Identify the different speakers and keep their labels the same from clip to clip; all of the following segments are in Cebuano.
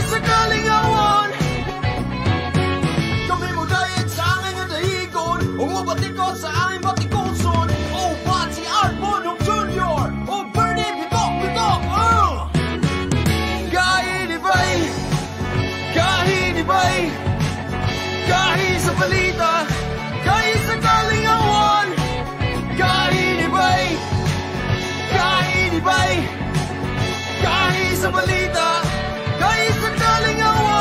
Speaker 1: sa kalingawan. Kami modayeg sa angay nga dayigon ug mobatikos sa aming batikoson. Uban si Art Bonhomme Jr. ug Bernie Bitok Bitok. Kahinibay, kahinibay, kahi sa balita, kahi sa kalingawan. Kahinibay, kahinibay, kahi sa balita, kahi sa kalingawan.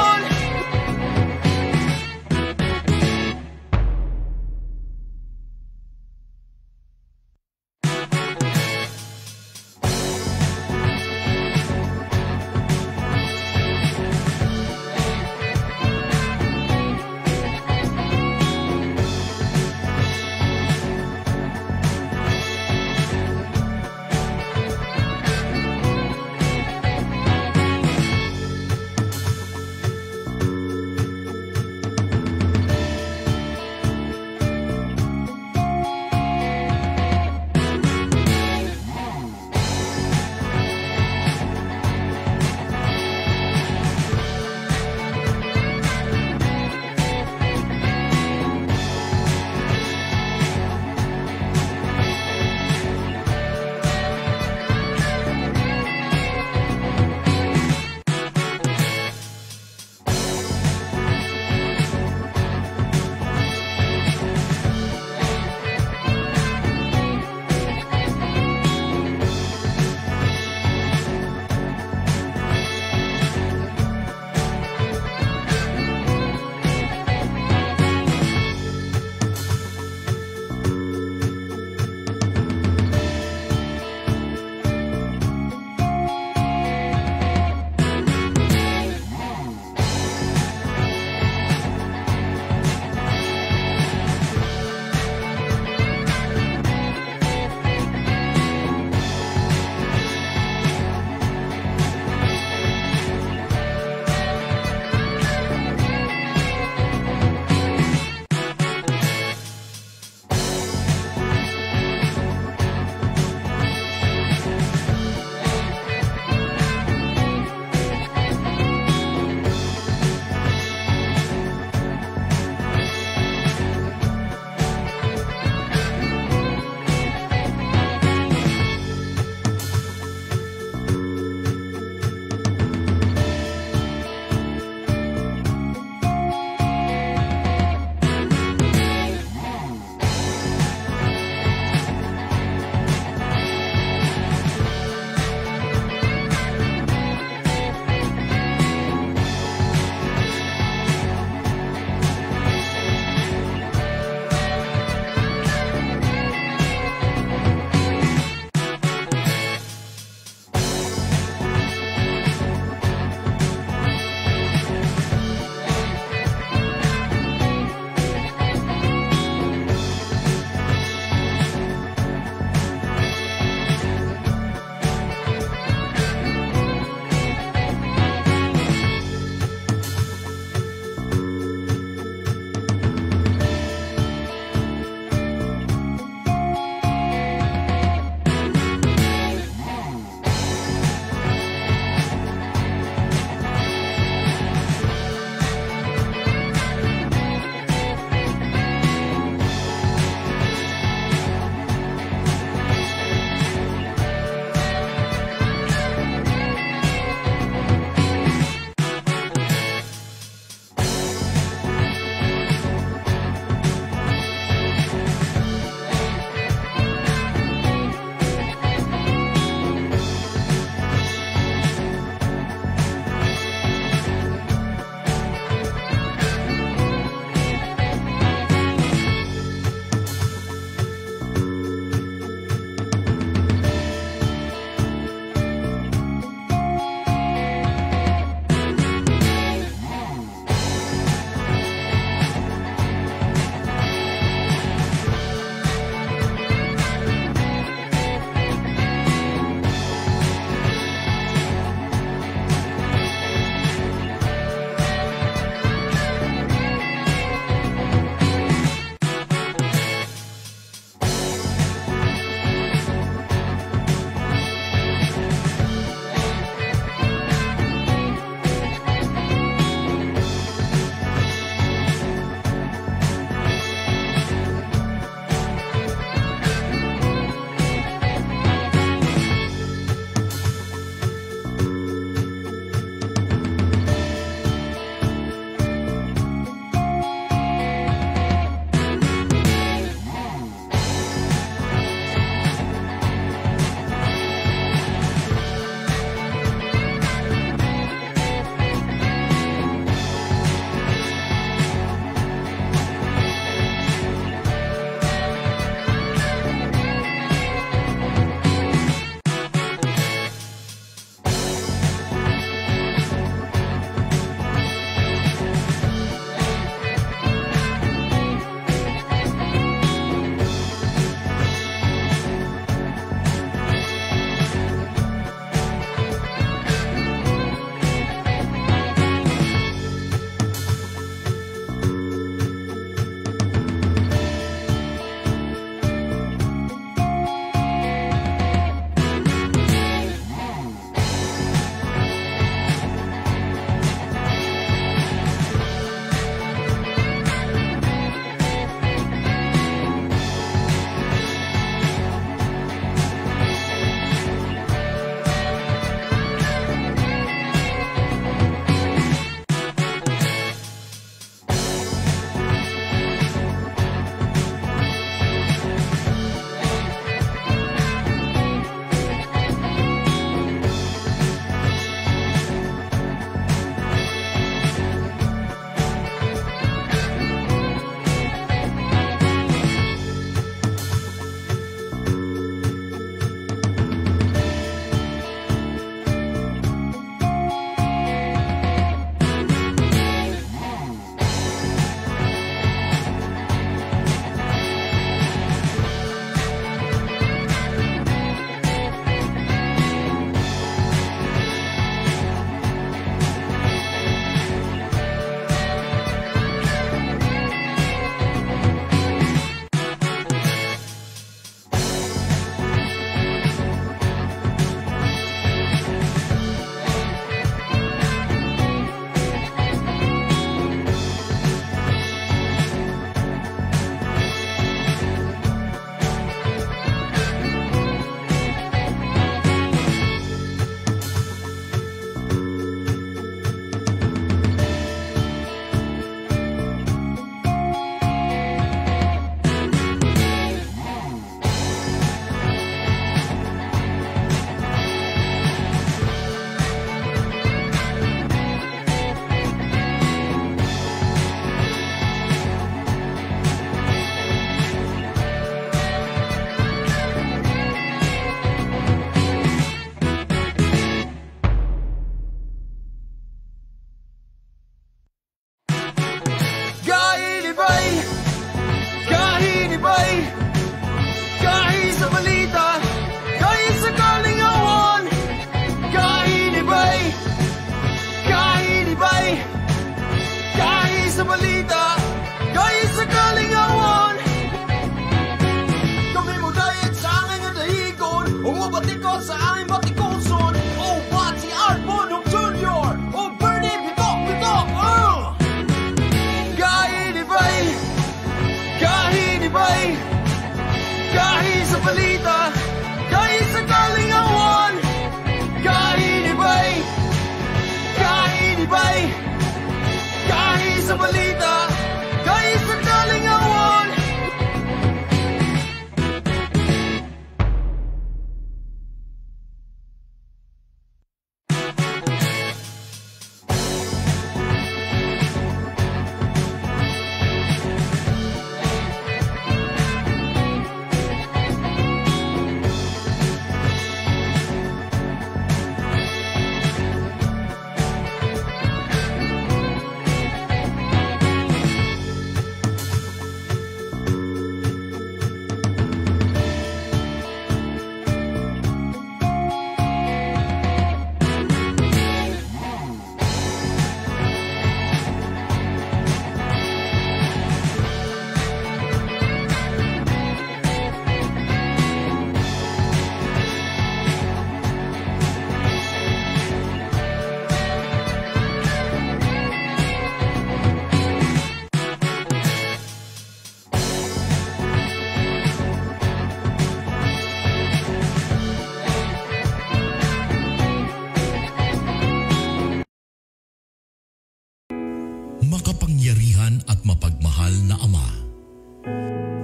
Speaker 2: Makapangyarihan at mapagmahal na Ama,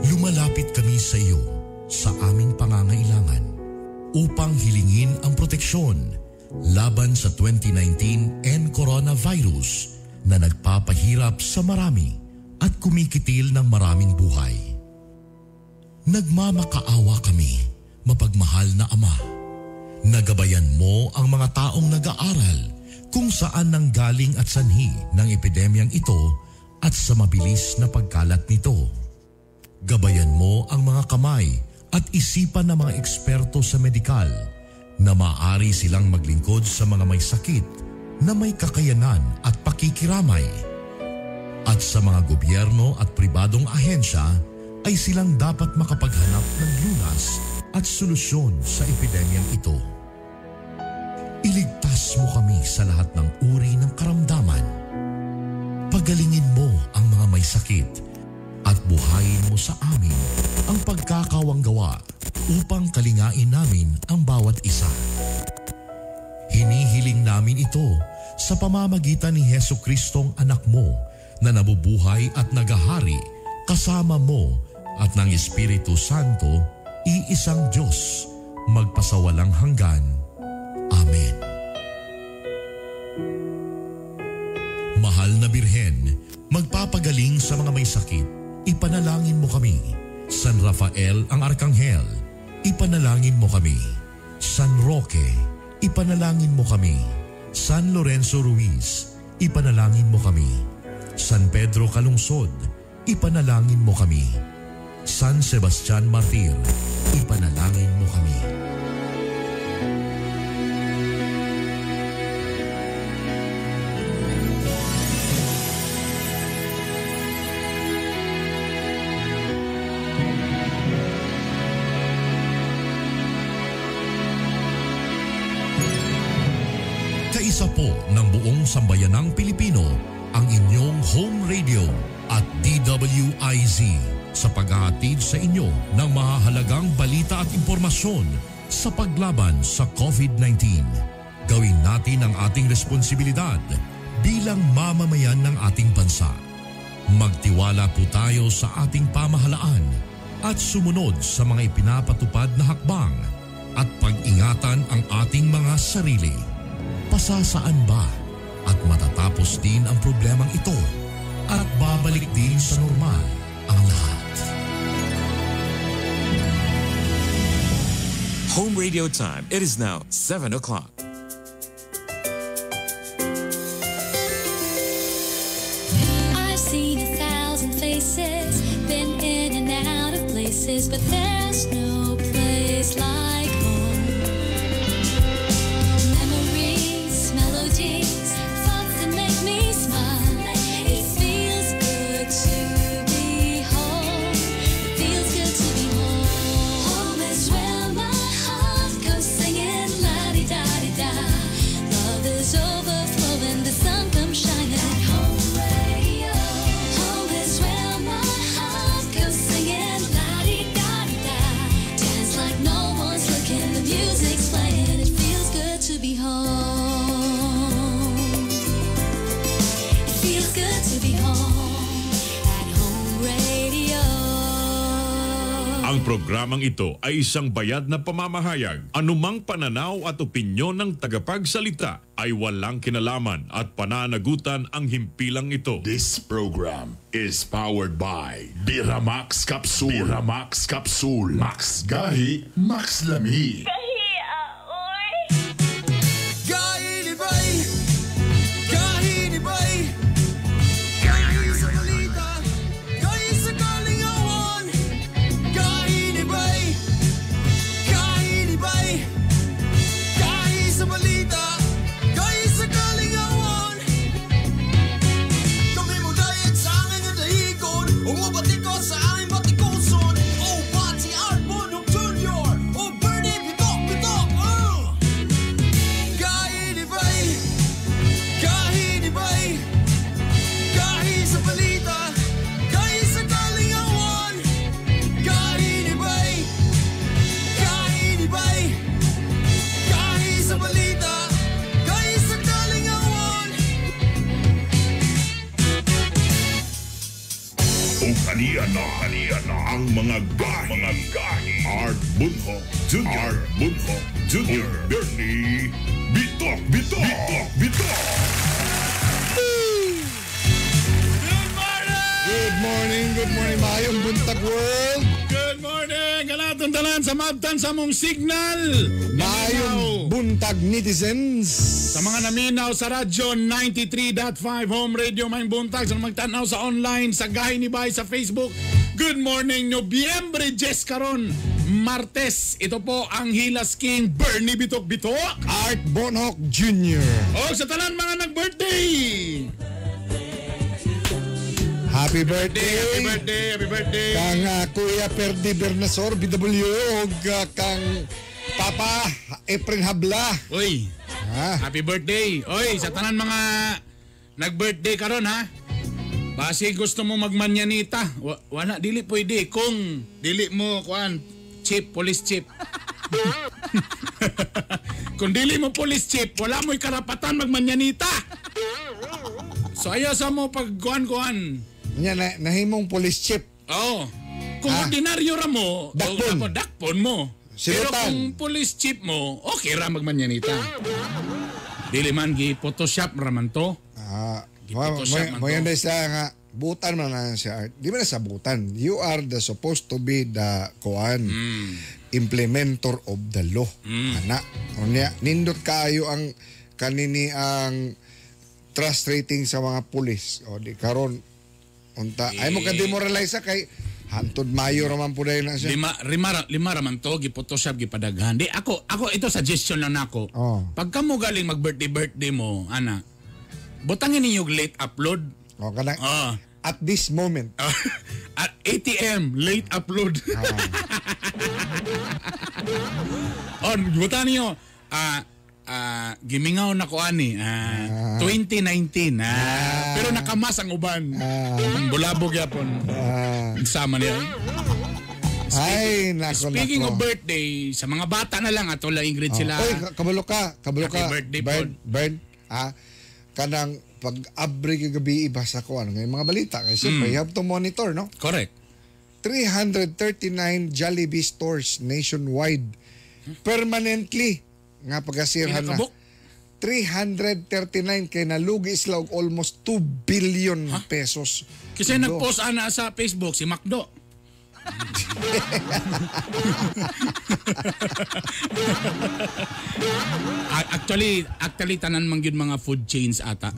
Speaker 2: lumalapit kami sa iyo sa aming pangangailangan upang hilingin ang proteksyon laban sa 2019 N coronavirus na nagpapahirap sa marami at kumikitil ng maraming buhay. Nagmamakaawa kami, mapagmahal na Ama. Na gabayan mo ang mga taong nag-aaral kung saan nanggaling at sanhi ng epidemyang ito at sa mabilis na pagkalat nito. Gabayan mo ang mga kamay at isipan ng mga eksperto sa medikal na maaari silang maglingkod sa mga may sakit na may kakayanan at pakikiramay. At sa mga gobyerno at pribadong ahensya ay silang dapat makapaghanap ng lunas at solusyon sa epidemyang ito. Iligtas mo kami sa lahat ng uri ng karamdaman. Pagalingin mo ang mga may sakit at buhayin mo sa amin ang pagkakawanggawa upang kalingain namin ang bawat isa. Hinihiling namin ito sa pamamagitan ni Hesukristong anak mo na nabubuhay at nagahari kasama mo at ng Espiritu Santo, iisang Diyos, magpasawalang hanggan. Amen. Mahal na Birhen, magpapagaling sa mga may sakit, ipanalangin mo kami. San Rafael ang Arkanghel, ipanalangin mo kami. San Roque, ipanalangin mo kami. San Lorenzo Ruiz, ipanalangin mo kami. San Pedro Calungsod, ipanalangin mo kami. San Sebastian Martir, ipanalangin mo kami. Kaisa po ng buong sambayanang Pilipino ang inyong home radio at DWIZ sa paghahatid sa inyo ng mahahalagang balita at impormasyon sa paglaban sa COVID-19. Gawin natin ang ating responsibilidad bilang mamamayan ng ating bansa. Magtiwala po tayo sa ating pamahalaan at sumunod sa mga ipinapatupad na hakbang at pag-ingatan ang ating mga sarili. Pasasaan ba at matatapos din ang problemang ito at babalik din sa normal ang lahat.
Speaker 3: Home radio time. It is now 7 o'clock.
Speaker 4: I've seen 1,000 faces, been in and out of places, but there's no place like home. Memories, melodies, thoughts that make me smile. It feels good to be home. It feels good to be home. Home is where my heart goes singing la-di-da-di-da. Love is overflowing, the sun comes shining. Home radio. Home is where my heart goes singing la-di-da-di-da. Dance like no one's looking, the music's playing. It feels good to be home. It feels good to be home at Home Radio.
Speaker 5: Ang programang ito ay isang bayad na pamamahayag. Anumang pananaw at opinyon ng tagapagsalita ay walang kinalaman at pananagutan ang himpilang ito.
Speaker 6: This program is powered by Biramax Capsule. Biramax Capsule. Max Gahi, Max Lami.
Speaker 1: Gahi ni Bay, gahi ni Bay, gahi sa balita, gahi sa kalingawan, gahi ni Bay, gahi ni Bay, gahi sa balita, gahi sa kalingawan. Kami mo dayag sa aming dahigon, ug mobatikos sa aming batikuson. O Pati Art Bonok Jr., o Bernie Bitok.
Speaker 6: Aniya na, aniya na ang mga gahi, mga gahi. Art Bunho Jr. Art Bunho Jr. Bernie Bitok Bitok Bitok Bitok.
Speaker 7: Good morning! Good morning, maayong buntag world.
Speaker 8: Good morning! Kalatong tanan sa mabtan sa mong signal!
Speaker 7: Maayong buntag netizens.
Speaker 8: Sa mga naminaw sa radyo 93.5 Home Radio, maayong buntag. Sa mga magtanaw sa online, sa Gahi ni Bay sa Facebook. Good morning, Nobyembre 10 karon, Martes. Ito po ang Hilas King Bernie Bitok Bitok.
Speaker 7: Art Bonhoc Jr.
Speaker 8: O sa tanan mga nag-birthday!
Speaker 7: Happy birthday!
Speaker 8: Happy birthday! Happy birthday!
Speaker 7: Kang Kuya Perdi Bernasor, BW, ug kang Papa Efren Habla.
Speaker 8: Uy,
Speaker 7: Ha?
Speaker 8: happy birthday! Oy, sa tanan mga nag-birthday karon ha. Basi gusto mo magmanyanita, wala dili pwede kung dili mo kuan chip, police chip. Kung dili mo police chip, wala mo'y karapatan magmanyanita. So ayaw sa mo pag kuan-kuan.
Speaker 7: Nya na, nahimong police chief.
Speaker 8: Oo. Kung
Speaker 7: Ah.
Speaker 8: ordinaryo ra mo,
Speaker 7: Dakpon.
Speaker 8: o, ako, dakpon mo. Pero
Speaker 7: Silutan.
Speaker 8: kung police chief mo, okay ra magmanyanita. Dili man gi Photoshop ra man to.
Speaker 7: Ah,
Speaker 8: Gi-Photoshop man
Speaker 7: mo
Speaker 8: to.
Speaker 7: yan siya nga butan man na siya Art. Di ba na sa butan? You are the supposed to be the kuan implementer of the law. Ana. Unya nindot kaayo ang kanini ang trust rating sa mga pulis. O di karon unta ay mo ka demoralize kay hantod Mayo ra man pud na siya.
Speaker 8: Lima ra man to gi Photoshop gipadaghan. Di ako ito suggestion lang nako.
Speaker 7: Oh.
Speaker 8: Pagka mo galing mag birthday birthday mo, ana. Butangin ninyo og late upload.
Speaker 7: O kanang
Speaker 8: Ah.
Speaker 7: at this moment.
Speaker 8: At ATM, late upload. Oh, buta niyo. Gimingaw na ko ani. 2019. Pero nakamas ang uban. Bulabog yapon. Sama niya.
Speaker 7: Ay nako
Speaker 8: Speaking
Speaker 7: nako.
Speaker 8: of birthday, sa mga bata na lang ato lang Ingrid sila.
Speaker 7: Oy, kabalo ka, kabalo
Speaker 8: Happy
Speaker 7: ka.
Speaker 8: birthday,
Speaker 7: Bern,
Speaker 8: Paul.
Speaker 7: Bern, ah, kanang pag abre kagabi iba sa kuan ngayon mga balita kay siyempre you have to monitor, no?
Speaker 8: Correct.
Speaker 7: 339 Jollibee stores nationwide permanently nga pagkasirhan na.
Speaker 8: Pinakabok?
Speaker 7: 339 kay nalugi sila og almost 2 billion pesos.
Speaker 8: Kasi nag-post ana sa Facebook si Macdo. Actually tanan man gyud mga food chains ata.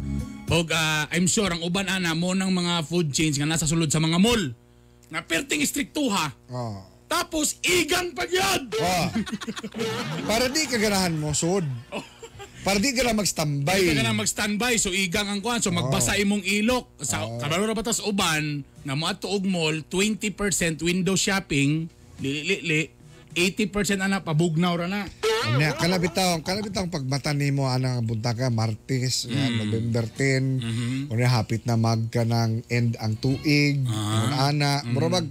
Speaker 8: Og I'm sure ang uban ana mo ng mga food chains nga nasa sulod sa mga mall. Nga perting istriktuha.
Speaker 7: Oh.
Speaker 8: Tapos igang pa gyud.
Speaker 7: Oh. Para di ka ganahan mo sud. Para di ka na mag-standby.
Speaker 8: Hindi ka na mag-standby so igang ang kuan so magbasa imong ilok sa kabalo ra batas uban nga moadto og mall 20% window shopping li li li 80% ana pabugnaw ra na.
Speaker 7: Nya, kanabitaw pagmata nimo ana nga buntag ka Martes, nga, November 10. Unya hapit na magka ng end ang tuig, ana, mura mag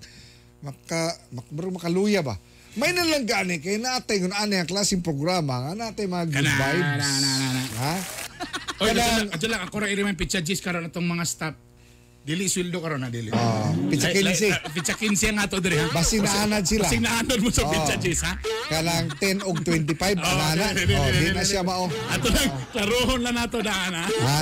Speaker 7: maka mura makaluya ba. May na lang gani kay naatay kung ana ang klaseng programa nga natay mga good
Speaker 8: Kana,
Speaker 7: vibes.
Speaker 8: na, na, na, na.
Speaker 7: Ha?
Speaker 8: Oy,
Speaker 7: Kanang-
Speaker 8: adto lang ako ra i-remind pizza G's karon atong mga staff. Dili sweldo karon na dili.
Speaker 7: Ah, pizza 15.
Speaker 8: Pizza 15 ang ato diri ha.
Speaker 7: Basin naanad sila.
Speaker 8: Basing naanad mo sa
Speaker 7: Oh.
Speaker 8: pizza G's ha.
Speaker 7: Kanang 10 og 25
Speaker 8: Oh,
Speaker 7: ana.
Speaker 8: dili, dili,
Speaker 7: Oh,
Speaker 8: dili,
Speaker 7: di na
Speaker 8: dili.
Speaker 7: siya mao.
Speaker 8: Ato lang klarohon lang nato daan ha.
Speaker 7: Ha?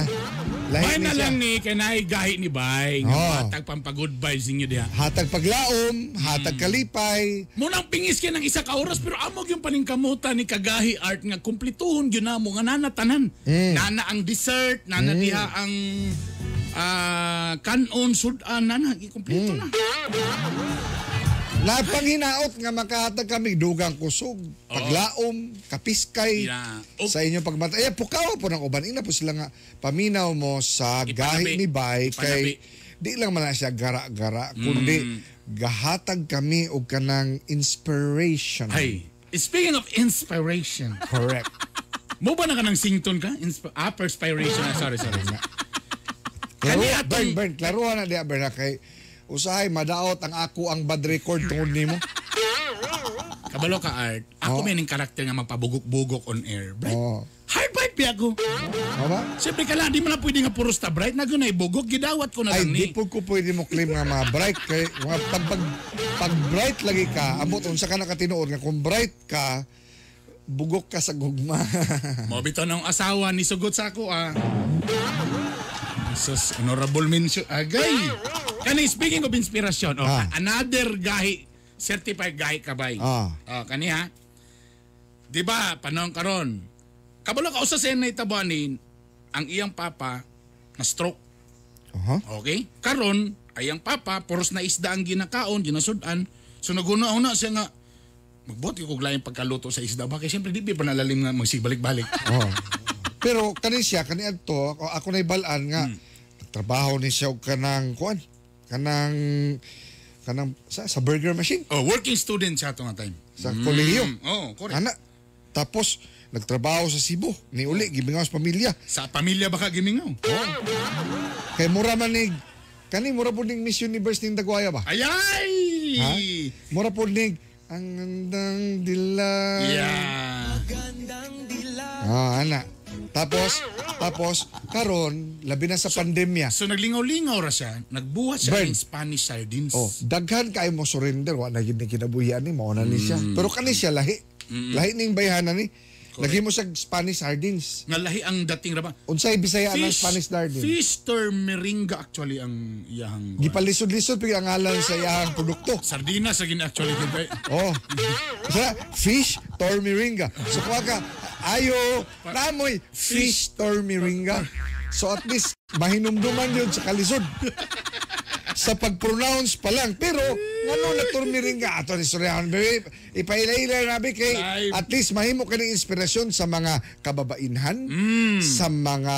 Speaker 7: Lahi
Speaker 8: May
Speaker 7: ni
Speaker 8: na
Speaker 7: siya.
Speaker 8: lang ni kanay gahi ni Bay nga
Speaker 7: Oh.
Speaker 8: matag pampag-good vibes ninyo diha.
Speaker 7: Hatag paglaom, hatag kalipay.
Speaker 8: Munang pingis kay ng isa ka oras pero amog yung paningkamutan ni Kagahi Art nga kumplituhon gyud namo nga nana tanan. Nana ang dessert, nana diha ang kanon sudan nana gikumpleto na.
Speaker 7: Napanghinaot nga makahatag kami dugang kusog, paglaom, kapiskay
Speaker 8: Yeah.
Speaker 7: sa inyong pagmata. Eh, pukaw po ng uban. Ina po sila nga paminaw mo sa
Speaker 8: Ipanabi.
Speaker 7: gahi ni Bay kay
Speaker 8: Ipanabi.
Speaker 7: di lang man na siya gara-gara kundi gahatag kami og kanang inspiration.
Speaker 8: Ay, speaking of inspiration.
Speaker 7: Correct.
Speaker 8: Mo ba na ka ng sington ka? Perspiration. Sorry, sorry.
Speaker 7: Klaro,
Speaker 8: Kani atong-
Speaker 7: Bern, Bern, klaruhan na diya, Bern, ha, kay usahay madaot ang ako ang bad record tungod nimo.
Speaker 8: Kabalo ka, Art. Ako
Speaker 7: Oh.
Speaker 8: may ning karakter nga mapabugok-bugok on air. Right?
Speaker 7: Oh.
Speaker 8: Hard ba Bright biya ko.
Speaker 7: Aba?
Speaker 8: Siyempre kala, di man na pwede nga puros ta bright. Nagunay, bugok, gidawat ko na
Speaker 7: Ay,
Speaker 8: lang
Speaker 7: di
Speaker 8: ni.
Speaker 7: po ko pwede mo claim nga mga bright. Kay, mga pag bright lagi ka, ambot, unsa ka nakatinuod nga kung bright ka, bugok ka sa gugma.
Speaker 8: Mo bitaw ng asawa ni sugot sa ako ah. Jesus, honorable mention. Agay. Kani speaking of inspiration, oh, another gahi, certified gahi kabay. Oh, kani ha. Di ba panahon karon. Kabalo ka usa sa naitabanin ang iyang papa na stroke. Okay? Karon ay ang papa puros na isda ang ginakaon, ginasud-an. So naguna-una siya nga magbuot ko laing pagkaluto sa isda ba kay siyempre di ba panalalim nga magsigbalik-balik.
Speaker 7: Oh. Pero kani siya kani adto ako na balaan nga trabaho ni siya og kanang kuan kanang kanang sa burger machine.
Speaker 8: Oh, working student siya ato nga time.
Speaker 7: Sa kolehiyo.
Speaker 8: Oh, correct.
Speaker 7: Ana. Tapos nagtrabaho sa Cebu, ni uli gimingaw sa pamilya.
Speaker 8: Sa pamilya ba ka gimingaw?
Speaker 7: Oh. Kay mura man ni kani mura pud ning Miss Universe ning Daguaya ba?
Speaker 8: Ayay!
Speaker 7: Ha? Mura pud ning ang gandang dilag.
Speaker 8: Yeah.
Speaker 7: Ah, ana. Tapos karon labi na sa pandemya.
Speaker 8: So naglingaw-lingaw ra siya, nagbuhat siya
Speaker 7: Burn.
Speaker 8: ng Spanish sardines.
Speaker 7: Oh, daghan kay mo surrender wa na gid ni kinabuhian ni mao na ni siya. Pero kani siya lahi. Lahi ning bayhanan ni. Lagi mo sa Spanish sardines.
Speaker 8: Nga lahi ang dating ra ba?
Speaker 7: Unsay Bisaya ang Spanish sardines?
Speaker 8: Fish termeringa actually ang iyahang
Speaker 7: Gipalisod-lisod pig ang ngalan sa iyahang produkto.
Speaker 8: Sardinas sa gin actually gid.
Speaker 7: Oh. Sa fish tormiringa. So kuha ka ayo namoy fish tormiringa. So at least mahinumduman yun sa kalisod. Sa pag-pronounce pa lang. Pero ngano na tormiringa ato ni istoryahan baby. Ipaila-ila nabi kay at least mahimo ka ng inspirasyon sa mga kababainhan, sa mga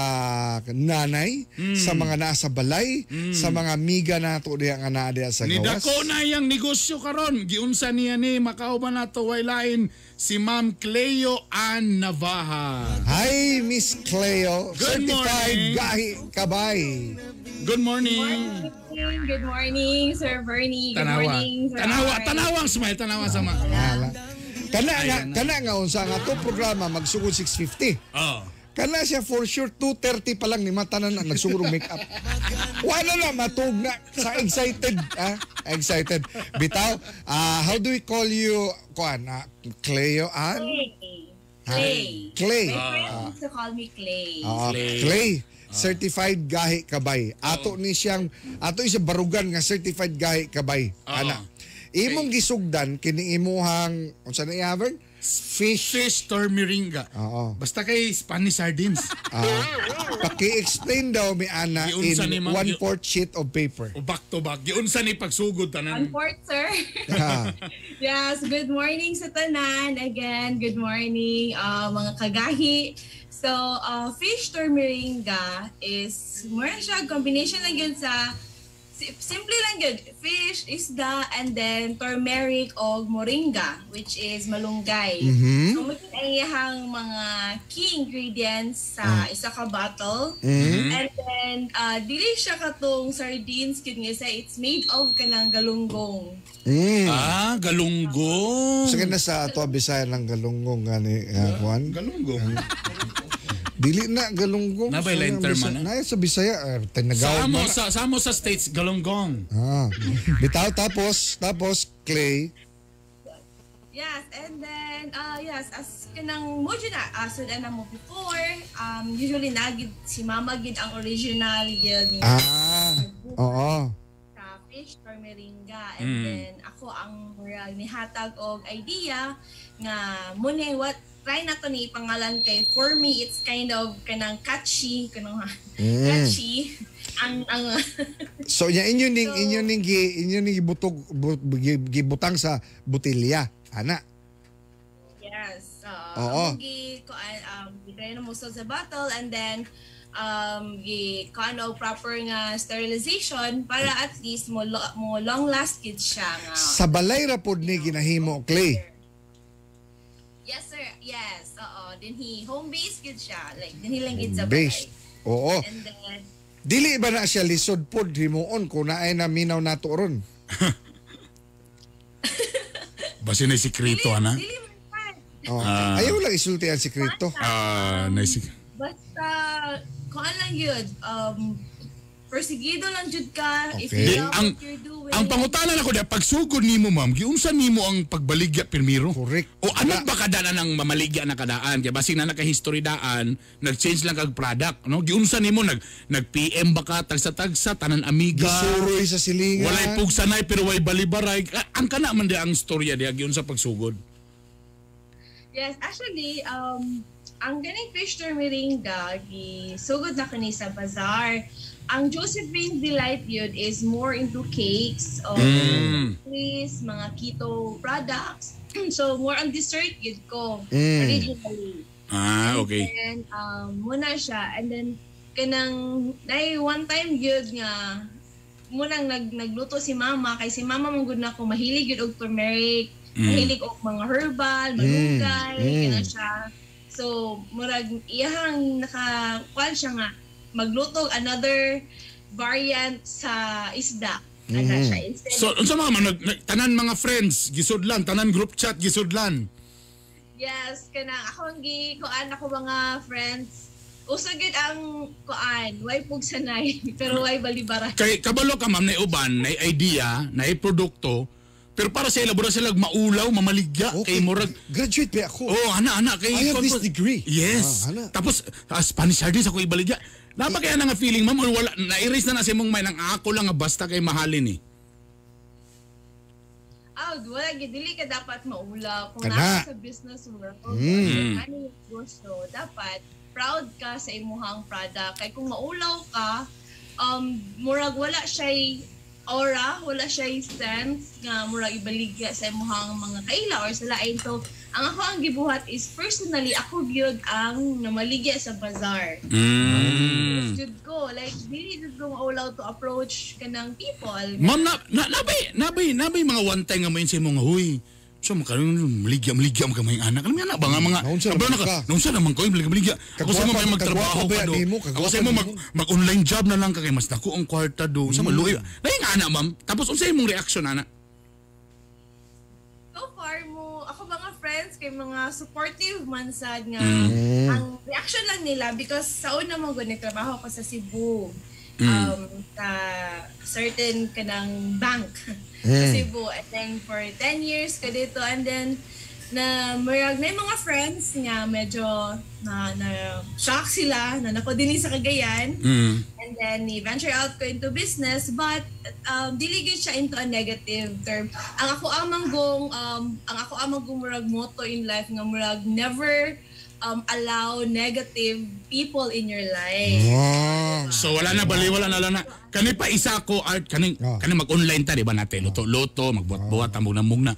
Speaker 7: nanay, sa mga nasa balay, sa mga miga nato diha nga naa diha sa
Speaker 8: Ni
Speaker 7: gawas.
Speaker 8: dako na iyang negosyo karon. Giunsa niya ni makauban nato way lain si Ma'am Cleo Ann Navaja.
Speaker 7: Hi, Miss Cleo.
Speaker 8: Good
Speaker 7: Certified
Speaker 8: morning.
Speaker 7: gahi kabay.
Speaker 8: Good morning.
Speaker 9: Good morning, Sir Bernie. Good
Speaker 8: Tanawa.
Speaker 9: morning, Sir
Speaker 8: Tanawa,
Speaker 9: Art.
Speaker 8: tanawa ang smile, tanawa sama.
Speaker 7: Kana nga unsa nga to programa magsugod 6:50.
Speaker 8: Oh.
Speaker 7: Kana siya for sure 2:30 pa lang ni matanan na nagsugod og makeup. Wala na matug na sa excited, ah, excited. Bitaw, how do we call you kuan? Cleo Ann?
Speaker 9: Clay.
Speaker 7: Ah,
Speaker 9: Clay.
Speaker 7: Clay.
Speaker 9: My friends used to call me Clay.
Speaker 7: Clay. Certified gahi kabay. Ato ni siyang ato siya barugan nga certified gahi kabay. Ana. Imong gisugdan kini imuhang unsa na ihavern? Fish.
Speaker 8: Fish termeringa.
Speaker 7: Oo.
Speaker 8: Basta kay Spanish sardines.
Speaker 7: Paki-explain daw mi ana
Speaker 8: Giunsa
Speaker 7: in
Speaker 8: ni Ma'am,
Speaker 7: 1/4 sheet of paper.
Speaker 8: O back to back. Giunsa ni pagsugod tanan.
Speaker 9: One fourth, sir.
Speaker 7: Ah.
Speaker 9: Yes, good morning sa tanan. Again, good morning mga kagahi. So, fish termeringa is more siya combination lang yun sa simple lang yun. Fish, isda, and then turmeric o moringa, which is malunggay.
Speaker 7: Mhm.
Speaker 9: So, maging ang iyahang mga key ingredients sa isa ka bottle.
Speaker 7: Mhm.
Speaker 9: And then, dili siya katong sardines, kid nga sa it's made of kanang galunggong.
Speaker 8: Ah, galunggong.
Speaker 7: Sige na sa ato Bisaya ng galunggong gani kuan.
Speaker 8: Galunggong.
Speaker 7: Dili na galunggong.
Speaker 8: Nabay line term,
Speaker 7: Bisaya-
Speaker 8: ano?
Speaker 7: Na sa Bisaya tinagaw
Speaker 8: Sa amo
Speaker 7: man.
Speaker 8: sa amo sa States galunggong.
Speaker 7: Ah. Bitaw tapos Clay.
Speaker 9: Yes, and then, yes, as kanang mo na, sudan na mo before, usually na, gid, si mama gid ang original gid
Speaker 7: Ah. Oo.
Speaker 9: sa fish or meringa. And then, ako ang murag nihatag og idea nga muna what try na to ni ipangalan kay for me it's kind of kanang catchy kanang catchy ang
Speaker 7: So nya inyo ning gibutog gibutang sa botelya. Ana.
Speaker 9: Yes.
Speaker 7: Oo.
Speaker 9: Gi kuan gi try na mo sa bottle and then gi kuan og proper nga sterilization para at least mo mo long last gid siya nga.
Speaker 7: Sa balay ra pod ni ginahimo Clay.
Speaker 9: Yes sir. Yes. Oo. Then he home base gid siya. Like dinhi lang gid sa balay.
Speaker 7: Based. Oo.
Speaker 9: And then
Speaker 7: Dili ba na siya lisod pod himuon kung naay na minaw nato ron?
Speaker 8: Basi na sikreto ana.
Speaker 9: dili man
Speaker 7: Oh. Ayaw lang isulti ang sikreto.
Speaker 8: Ah, na
Speaker 9: Basta, kuan lang yun. Persigido lang jud ka if
Speaker 8: Di,
Speaker 9: you love
Speaker 8: ang,
Speaker 9: what you're doing.
Speaker 8: ang pangutana nako diya, pagsugod nimo ma'am, giunsa nimo ang pagbaligya pirmiro?
Speaker 7: Correct.
Speaker 8: O ano ba kadaan ang mamaligya na kadaan? Kaya basing na naka-history daan, nag-change lang kag product, no? Giunsa nimo nag nag-PM ba ka tagsa-tagsa tanan amiga?
Speaker 7: Gisuroy sa silingan.
Speaker 8: Walay pugsanay pero way balibaray. Ah, ang kana man di ang storya diya giunsa pagsugod.
Speaker 9: Yes, actually, ang ganing fish turmeringa, gisugod na kani sa bazaar. Ang Josephine Delight yun is more into cakes, o cookies, mga keto products. So, more on dessert yun ko, originally.
Speaker 8: Ah, okay.
Speaker 9: And muna siya. And then, kanang, dahil one time yun nga, munang nagluto si mama, kay si mama mong good na ako, mahilig yun og turmeric, mahilig og mga herbal, malunggay, kanang siya. So, murag, iyahang naka, kuwan siya nga, magluto og another variant sa isda. Ana siya. Instead,
Speaker 8: So unsa mga man, tanan mga friends gisudlan, tanan group chat gisudlan.
Speaker 9: Yes, kanang ako ang gi kuan ako mga friends. Uso gyud ang kuan, way pugsanay pero way balibara.
Speaker 8: Kay kabalo ka ma'am na uban, na idea, na produkto, pero para sa ila sila maulaw, mamaligya
Speaker 7: Okay.
Speaker 8: kay murag
Speaker 7: Graduate pa ako.
Speaker 8: Oh, ana ana kay
Speaker 7: I have this degree.
Speaker 8: Yes.
Speaker 7: Ah, ana.
Speaker 8: Tapos Spanish sardines ako ibaligya. Napa kaya na nga feeling ma'am or wala na-erase na na sa imong mind ang ako lang nga basta kay mahalin eh.
Speaker 9: Ah, wala gyud dili ka dapat maulaw kung
Speaker 7: Kana.
Speaker 9: naa ka sa business world. Mm. Ano yung negosyo, dapat proud ka sa imuhang product. Kay kung maulaw ka, murag wala siya'y aura, wala siya'y sense nga murag ibaligya sa imuhang mga kaila or sa lain. So, ang ako ang gibuhat is personally ako gyud ang namaligya sa bazaar. Jud ko like dili jud ko maulaw to approach kanang people.
Speaker 8: Ma'am na, na nabay mga one time nga mo yun sa imong huy. So makaroon maligya maligya mo kamay anak. Alam niya na ba nga mga
Speaker 7: Naunsa
Speaker 8: kabalo
Speaker 7: naman
Speaker 8: na ka.
Speaker 7: ka.
Speaker 8: Naunsa naman ko maligya maligya. Ako sa mo may magtrabaho
Speaker 7: Kagwapa
Speaker 8: ka
Speaker 7: ba
Speaker 8: do.
Speaker 7: nimo?
Speaker 8: Ako
Speaker 7: Kagwapa
Speaker 8: sa mo
Speaker 7: nimo.
Speaker 8: mag online job na lang ka kay mas dako ang kwarta do. Sa maluoy. Lahi nga ana ma'am. Tapos unsa imong reaction ana?
Speaker 9: So far mo ako mga friends kay mga supportive man sad nga ang reaction lang nila because sa una mo gud nagtrabaho ko sa Cebu. Sa certain kanang bank sa Cebu and then for 10 years ka dito and then na murag na yung mga friends nga medyo na shock sila na nako dinhi sa Cagayan. And then ni venture out ko into business but dili gyud siya into a negative term. Ang ako amang gong ang ako amang gong murag motto in life nga murag never allow negative people in your life.
Speaker 7: Ah.
Speaker 8: So wala na bali wala na wala na. Kani pa isa ko art kani kani mag-online ta di ba natin luto luto magbuhat-buhat tambog namog na.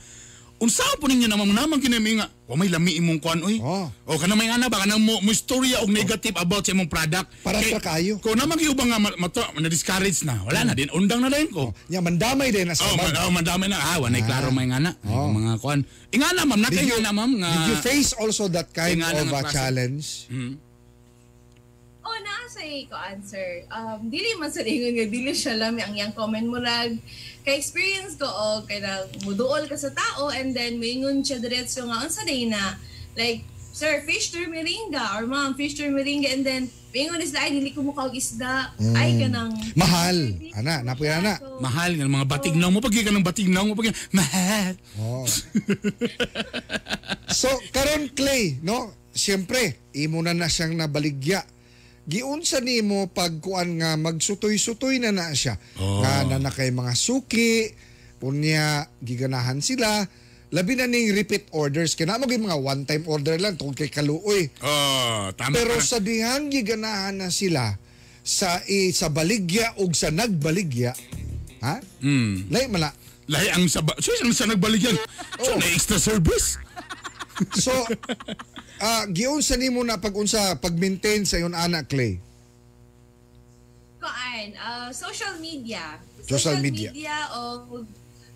Speaker 8: Unsa po ninyo namang namang kinami nga wa may lami imong kuan oy.
Speaker 7: Oh.
Speaker 8: O kana may ana ba kanang mo istorya og negative about sa imong product.
Speaker 7: Para
Speaker 8: Kay-
Speaker 7: sa kayo.
Speaker 8: Ko namang giubang nga na discourage na. Wala na din undang na din ko.
Speaker 7: Nya mandamay din na sa
Speaker 8: Oh, man, oh, mandami na. Ah, wala klaro may ngana.
Speaker 7: Oh.
Speaker 8: Mga kuan. Ingana ma'am,
Speaker 7: Did you,
Speaker 8: nakay ngana ma'am nga.
Speaker 7: did you face also that kind
Speaker 8: Ingana
Speaker 7: of
Speaker 8: nga
Speaker 7: a
Speaker 8: klase.
Speaker 7: challenge?
Speaker 9: Oh, naa sa ko answer. Dili man sa ingon nga dili siya lami ang iyang comment murag kay experience ko og kay na muduol ka sa tao and then moingon siya diretso nga unsa day na like sir fish turmeringa or ma'am fish turmeringa and then moingon sila ay dili ko mukaog isda ay kanang
Speaker 7: Mahal. Ana, napoy ana.
Speaker 9: So,
Speaker 8: Mahal nga mga batignaw mo pag ka ng batignaw mo pag mahal.
Speaker 7: Oh. So, karon Clay, no? Siyempre, imo na na siyang nabaligya. Giunsa nimo pagkuan nga magsutoy-sutoy na na siya.
Speaker 8: Oh.
Speaker 7: Nga na na kay mga suki, unya giganahan sila. Labi na ning repeat orders. Kaya mo mga one-time order lang tungkol kay kaluoy.
Speaker 8: Oh, tama.
Speaker 7: Pero sa dihang giganahan na sila sa sa baligya ug sa nagbaligya, ha? Lahi man na.
Speaker 8: Lahi ang sa so, ang sa nagbaligyan. So, na extra service.
Speaker 7: So, giunsa nimo na pag-unsa pag-maintain sa iyon anak Clay.
Speaker 9: Kuan, social media.
Speaker 7: Social media.
Speaker 9: O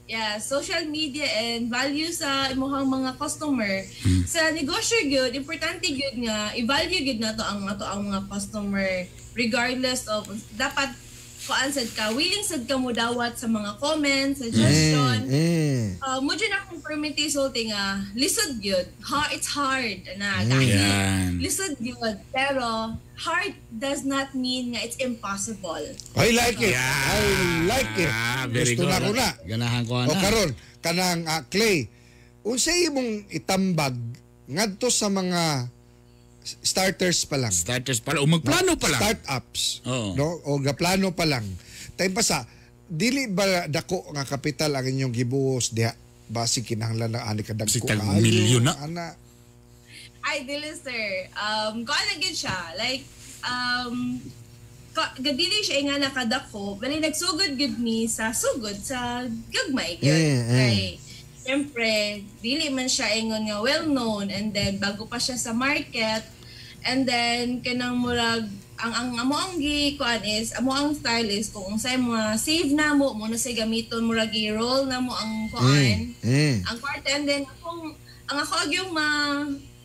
Speaker 9: yeah, social media and value sa imuhang mga customer. Sa negosyo gyud, importante gyud nga i-value gyud nato ang ato ang mga customer regardless of dapat kuan sad ka, willing sad ka mo dawat sa mga comments, suggestion. Mo dyan akong permanente sulti nga lisod gyud. Ha, it's hard na dahil
Speaker 8: Yan.
Speaker 9: lisod gyud, pero hard does not mean nga it's impossible.
Speaker 7: I like it. I like it.
Speaker 8: Ah, very
Speaker 7: Gusto
Speaker 8: good.
Speaker 7: na ko na.
Speaker 8: Ganahan ko na.
Speaker 7: O karon kanang Clay, unsay imong itambag ngadto sa mga starters pa lang?
Speaker 8: Starters pa lang. O magplano pa lang.
Speaker 7: Startups.
Speaker 8: Oo.
Speaker 7: No? O gaplano pa lang. Time pa sa dili ba dako nga kapital ang inyong gibuhos diha? Basi kinahanglan na ani ka dagko
Speaker 8: Kasi tag
Speaker 7: kaayo,
Speaker 8: milyon na.
Speaker 7: Ana.
Speaker 9: Ay, dili sir. Kuan lang gyud siya. Like, gadili siya nga nakadako, bali nagsugod gyud mi sa sugod sa gagmay gyud. Kay siyempre, dili man siya ingon nga well known, and then bago pa siya sa market, and then kanang murag ang amo ang gi kuan is amo ang style is kung unsay mga save na mo mo na say gamiton, murag i-roll na mo ang kuan ang kwarta. And then kung ang ako ag yung ma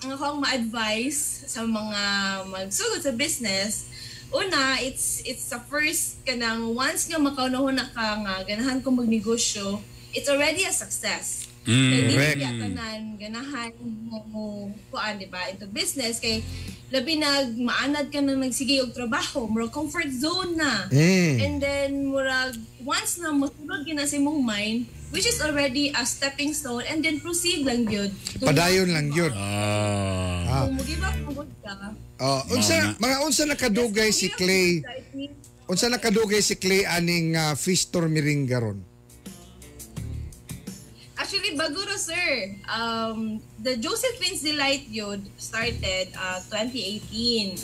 Speaker 9: ang ako ang ma-advise sa mga magsugod sa business, una, it's the first kanang once nga makaunahon na ka nga ganahan ko magnegosyo, it's already a success. Kay dili
Speaker 7: Correct.
Speaker 9: biya tanan ganahan mo kuan, di ba, into business, kay labi nag maanad ka na nagsige og trabaho, murag comfort zone na. And then murag once na mosulod gyud na sa imong mind, which is already a stepping stone, and then proceed lang gyud.
Speaker 7: Padayon lang yun.
Speaker 8: Ah.
Speaker 9: Kung mo-give up mo ka.
Speaker 7: Oh, unsa mga unsa nakadugay si Clay? Unsa nakadugay si Clay aning fish miringa ron?
Speaker 9: Actually, bago ro, sir. The Josephine's Delight yun started 2018.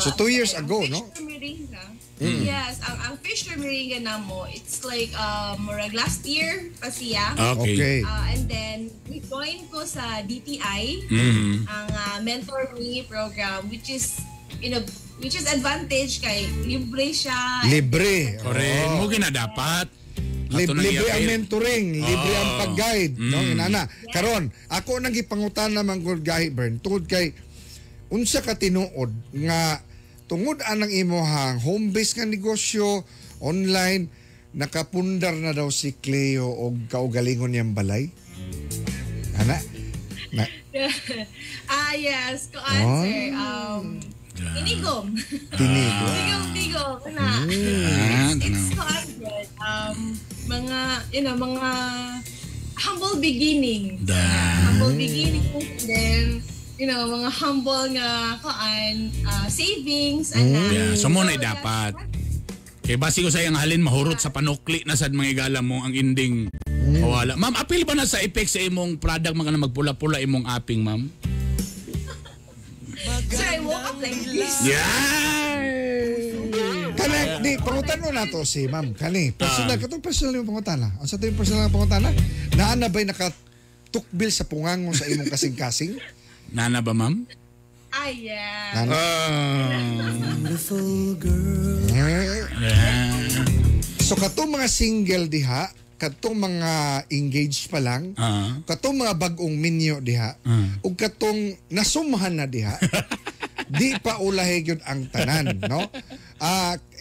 Speaker 7: So, 2 years
Speaker 9: ang
Speaker 7: ago,
Speaker 9: Fish
Speaker 7: no?
Speaker 9: Miringa, yes, ang Fish Miringa na mo, it's like murag last year pa siya.
Speaker 8: Okay.
Speaker 7: Okay.
Speaker 9: And then, we joined ko sa DTI, ang Mentor Me program, which is, you know, which is advantage kay libre siya.
Speaker 7: Libre.
Speaker 8: Correct.
Speaker 7: Oo.
Speaker 8: Mo gina dapat. Ato nang
Speaker 7: Libre ang
Speaker 8: i-avail.
Speaker 7: mentoring, libre ang pag-guide, no, inana. Karon, ako nang gipangutana man gud gahi Bern tungod kay unsa ka tinuod nga tungod anang imuhang home base nga negosyo online, nakapundar na daw si Cleo og kaugalingon niyang balay? Ana? Na,
Speaker 9: Yes. Ko answer. Tinigom.
Speaker 7: Tinigom.
Speaker 9: Tigom, tigom. Na.
Speaker 8: Ah,
Speaker 9: It's ko answer. Mga, you know, mga humble beginning.
Speaker 8: Da.
Speaker 9: Humble beginning. Then, you know, mga humble nga koan, savings, ana.
Speaker 8: Yeah, so mo na dapat. Kay basi ko sa iyang halin mahurot sa panukli na sad mga igala mo ang ending. Mawala. Ma'am, apil ba na sa effect sa imong product mga na magpula-pula imong aping, ma'am?
Speaker 9: Sir, I woke up like this.
Speaker 8: Yeah!
Speaker 7: Kani, di, pangutano na to si ma'am. Kani, personal, katong personal yung pangutana. Ang sa yung personal nga pangutana? Naa na ba'y nakatukbil sa pungango sa imong kasing-kasing?
Speaker 8: Nana ba, ma'am?
Speaker 9: Ay, yeah.
Speaker 7: Nana? So katong mga single diha, katong mga engaged pa lang, katong mga bag-ong minyo diha, ug katong nasumhan na diha, di pa ulahi gyud ang tanan, no?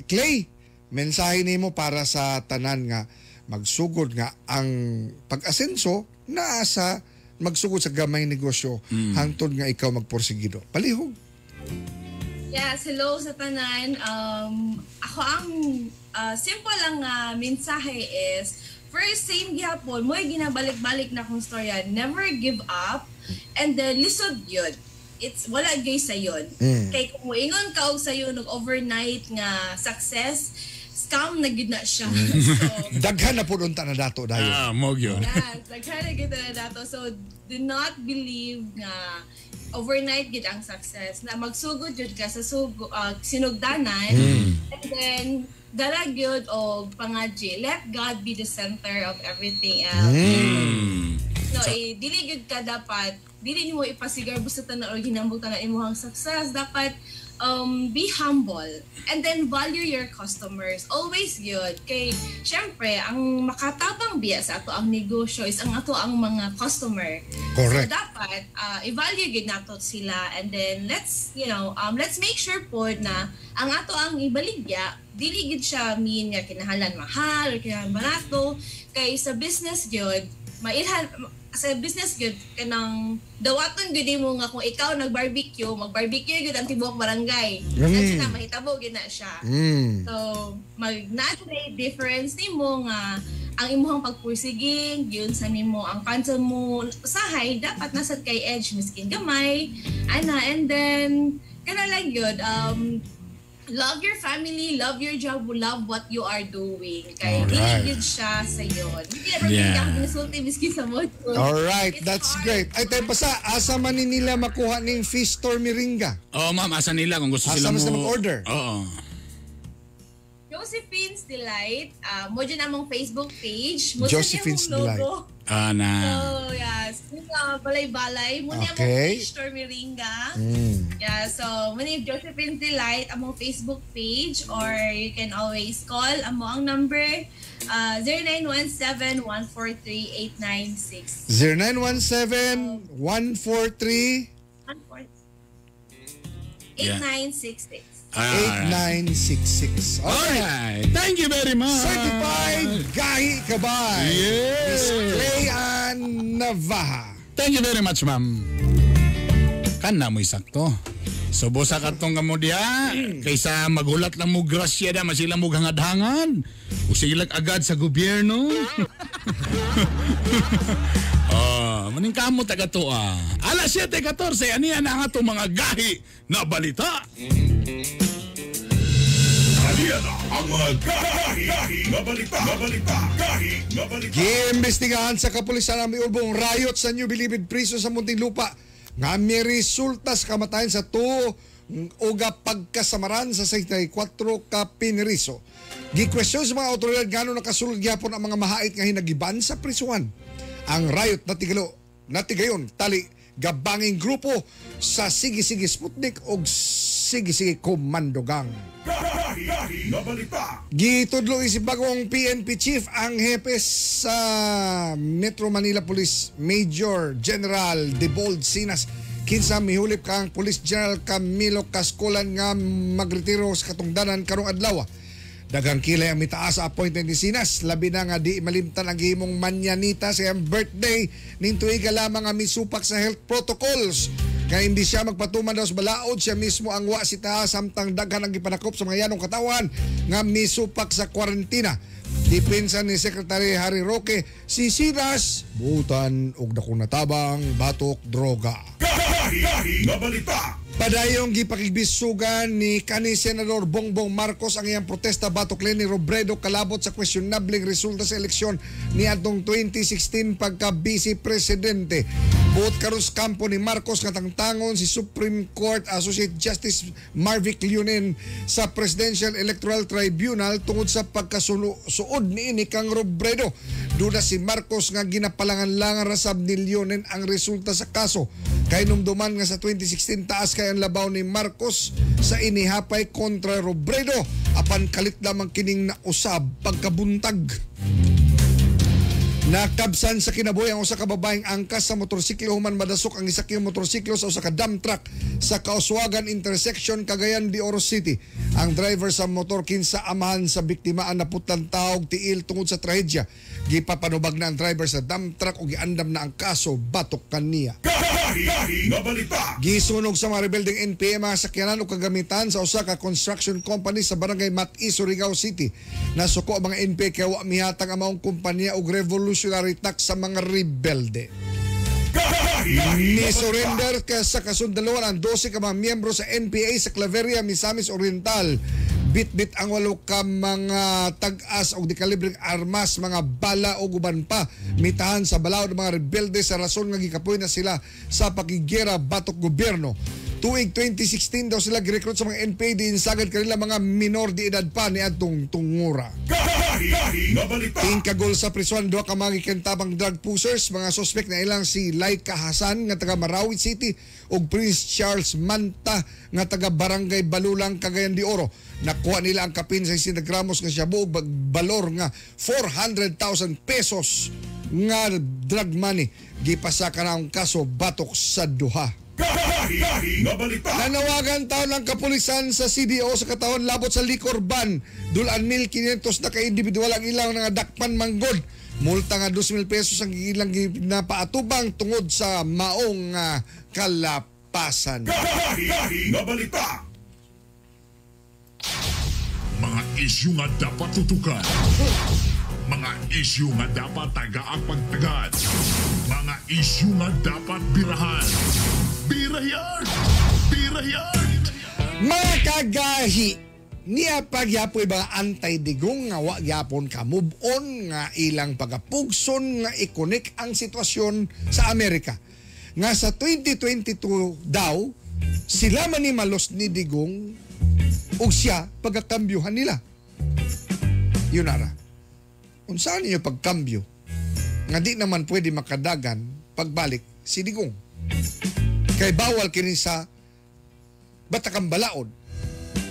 Speaker 7: Clay, mensahe nimo para sa tanan nga magsugod nga ang pag-asenso naa sa magsugod sa gamay negosyo hangtod nga ikaw magporsigido. Palihog.
Speaker 9: Yes, hello sa tanan. Ako ang simple lang nga mensahe is, first, same gihapon, mo'y ginabalik-balik na akong storya. Never give up, and then lisod yun. It's wala gay sayon. Kay kung moingon ka og sayon og overnight nga success, scam na gyud na siya. So,
Speaker 7: Daghan na pud unta na dato dayon.
Speaker 8: Ah, mo gyud.
Speaker 9: yes, daghan na gyud na dato. So, do not believe nga overnight gid ang success. Na magsugod jud ka sa sinugdanan, and then dala gyud og pangadji. Let God be the center of everything else. No, eh, dili gyud ka dapat, dili nimo ipasigar sa tanan or ginambog tanan imong success. Dapat be humble and then value your customers. Always gyud kay syempre ang makatabang biya sa ato ang negosyo is ang ato ang mga customer.
Speaker 7: Correct.
Speaker 9: So dapat i-value gyud nato sila, and then let's, you know, let's make sure pod na Ang ato ang ibaligya, dili gid siya mean nga kinahanglan mahal or kinahanglan barato kay sa business gyud mailhan sa business gyud kanang dawaton gyud mo nga kung ikaw nag-barbecue, mag-barbecue gyud ang tibuok barangay. Kasi na mahitabo gyud na siya. So mag naa difference nimo nga ang imuhang pagpursiging yun sa nimo ang cancel mo usahay dapat nasa kay edge miskin gamay ana, and then kana lang yun, love your family, love your job, love what you are doing kay dili
Speaker 7: Alright.
Speaker 9: gyud siya sa yon. Hindi na ako ginasulti miskin sa mo.
Speaker 7: Alright,
Speaker 9: It's
Speaker 7: that's
Speaker 9: hard.
Speaker 7: great. Ay, tayo pa sa, asa man ni nila makuha ning fish store Miringa?
Speaker 8: Oo, ma'am, asa nila kung gusto
Speaker 7: Asa
Speaker 8: sila
Speaker 7: man
Speaker 8: mo
Speaker 7: sila mag-order?
Speaker 8: Oo.
Speaker 9: Josephine's Delight, mo dyan among Facebook page, mo
Speaker 7: Josephine's
Speaker 9: sa niyang logo.
Speaker 8: Ah, na.
Speaker 9: So, yes. Yung balay-balay. Muna among fish store Miringa. Yeah, so, muna yung Josephine's Delight among Facebook page or you can always call amo ang number 0917-143-896.
Speaker 7: 0917-143
Speaker 9: 8966.
Speaker 8: Alright.
Speaker 7: 8966. Alright.
Speaker 8: Alright. Thank you very much.
Speaker 7: Certified Gahi Kabay.
Speaker 8: Yeah.
Speaker 7: Miss Clay Ann Navaja.
Speaker 8: Thank you very much, ma'am. Kana mo'y sakto. So, busa katong kamo diha, kaysa magulat lang mo grasya da, masila mo hangad-hangan. O silag agad sa gobyerno. Oh, maning kamo taga to ah. Alas 7:14, aniya na ang atong mga gahi na balita.
Speaker 6: Aniya na ang mga gahi, gahi, nga balita, nga balita, gahi, nga balita.
Speaker 7: Giimbestigahan sa kapulisan ang miulbong riot sa New Bilibid Prison sa Muntinlupa nga may resulta sa kamatayan sa tuo uga pagkasamaran sa 64 ka piniriso. Gikwestiyon sa mga otoridad ngano nakasulod gyapon ang mga mahait nga hinagiban sa prisuan. Ang riot natigayon tali gabanging grupo sa Sige-Sige Sputnik og Sige-Sige Commando Gang.
Speaker 6: Gahi, gahi, nga balita.
Speaker 7: Gitudlo isip bagong PNP chief ang hepe sa Metro Manila Police Major General Debold Sinas kinsa mihulip kang Police General Camilo Cascolan nga magretiro sa katungdanan karong adlaw. Daghang kilay ang mitaas sa appointment ni Sinas. Labi na nga di malimtan ang gihimong manyanita sa iyang birthday ning tuiga lamang nga misupak sa health protocols. Kaya hindi siya magpatuman daw sa balaod, siya mismo ang wa si taas samtang daghan ang gipanakop sa mga yanong katawan nga misupak sa kwarentina. Depensa ni Secretary Harry Roque, si Sinas, butan og dakong natabang batok droga.
Speaker 6: Gahi, gahi, nga balita.
Speaker 7: Padayong gipakigbisugan ni kani Senador Bongbong Marcos ang iyang protesta batok Leni Robredo kalabot sa questionableng resulta sa eleksyon ni atong 2016 pagka vice presidente. Buot karon sa kampo ni Marcos nga tangtangon si Supreme Court Associate Justice Marvic Leonen sa Presidential Electoral Tribunal tungod sa pagkasuod niini kang Robredo. Duda si Marcos nga ginapalangan-langan rasab ni Leonen ang resulta sa kaso. Kay numduman nga sa 2016 taas kay ang labaw ni Marcos sa inihapay kontra Robredo apan kalit lamang kining nausab pagkabuntag. Nakabsan sa kinabuhi ang usa ka babaeng angkas sa motorsiklo human madasok ang isa kiyang motorsiklo sa usa ka dump truck sa Kauswagan intersection, Cagayan de Oro City. Ang driver sa motor kinsa amahan sa biktima ang naputlan taog tiil tungod sa trahedya. Gipapanubag na ang driver sa dump truck ug giandam na ang kaso batok kaniya.
Speaker 6: Gahi, gahi, nga balita.
Speaker 7: Gisunog sa mga rebeldeng NPA mga sakyanan o kagamitan sa usa ka construction company sa barangay Mati, Surigao City. Nasuko ang mga NPA kay wa mihatag ang maong kumpanya og revolutionary tax sa mga rebelde.
Speaker 6: Gahi, gahi,
Speaker 7: Ni surrender ka sa kasundaluan ang 12 ka mga miyembro sa NPA sa Claveria, Misamis Oriental. Bit-bit ang walo ka mga tag-as og dekalibreng armas, mga bala o uban pa. Mitahan sa balaod ng mga rebelde sa rason nga gikapoy na sila sa pakigera batok gobyerno. Tuig 2016 daw sila girecruit sa mga NPA diin sagad kanila mga minor di edad pa niadtong tungura.
Speaker 6: Gahi, gahi, nga balita.
Speaker 7: Tingkagol sa prison duha ka mga gikintabang drug pushers, mga suspect na ilang si Laika Hasan nga taga Marawi City ug Prince Charles Manta nga taga Barangay Balulang, Cagayan de Oro. Nakuha nila ang kapin sa 60 gramos nga shabu ug balor nga 400,000 pesos nga drug money. Gipasaka na ang kaso batok sa duha.
Speaker 6: Gahi nga balita.
Speaker 7: Nanawagan taon ang kapulisan sa CDO sa katawhan labot sa liquor ban. Dulan 1,500 na ka-individual ang ilang nga dakpan manggod. Multa nga 2,000 pesos ang ilang napaatubang tungod sa maong kalapasan.
Speaker 6: Gahi nga balita. Mga isyu nga dapat tutukan. Mga isyu nga dapat tagaang pagtagad. Mga isyu nga dapat birahan. Birayan! Birayan!
Speaker 7: Mga kagahi, niya pagyapoy mga antay-digong nga wa gyapon ka move on nga ilang pagapugson nga i-connect ang sitwasyon sa Amerika. Nga sa 2022 daw, sila man ni malos ni Digong ug siya pagkakambyuhan nila. Yun ara. Unsaan ninyo pagkambyo? Nga di naman pwede makadagan pagbalik si Digong. Kay bawal kini sa batakang balaod,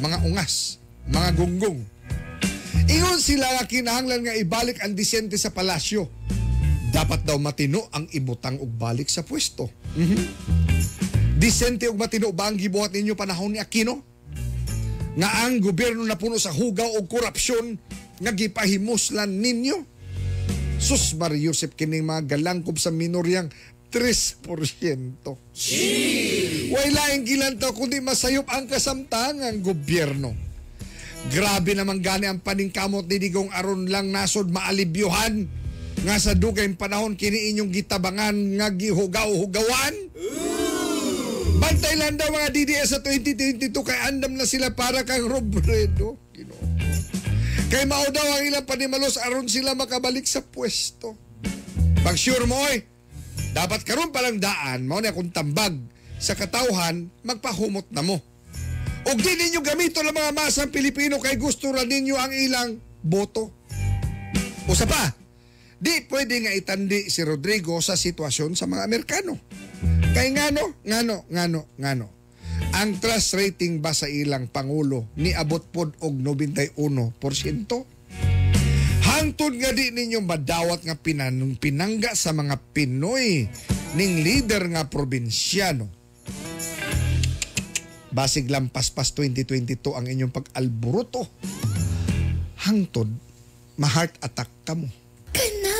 Speaker 7: mga ungas, mga gunggong. Ingon sila nga kinahanglan nga ibalik ang disente sa palasyo. Dapat daw matino ang ibutang og balik sa pwesto. Mm-hmm. Disente og matino ba ang gibuhat ninyo panahon ni Aquino? Nga ang gobyerno na puno sa hugaw og korupsyon nga gipahimuslan ninyo? Sus Mariusep kining mga galangkob sa minoryang 3%. Way laing gilantaw kundi masayop ang kasamtangang gobyerno. Grabe naman gani ang paningkamot ni Digong aron lang nasod maalibyuhan nga sa dugay panahon kini inyong gitabangan nga gihugaw-hugawan. Bantay lang daw mga DDS sa 2022 kay andam na sila para kang Robredo. Ginoo. Kay mao daw ang ilang panimalos aron sila makabalik sa pwesto. Pag sure mo oy, dapat karon palang daan, mao na akong tambag sa katawhan, magpahumot na mo. Og di ninyo gamiton ang mga masang Pilipino kay gusto ra ninyo ang ilang boto. Usa pa, di pwede nga itandi si Rodrigo sa sitwasyon sa mga Amerikano. Kay ngano. Ang trust rating ba sa ilang Pangulo niabot pod og 91%? Hangtod nga di ninyo madawat nga pinangga sa mga Pinoy ning leader nga probinsyano. Basig lampas-pas 2022 ang inyong pag-alburuto. Hangtod, ma-heart attack ka mo.
Speaker 4: Kana,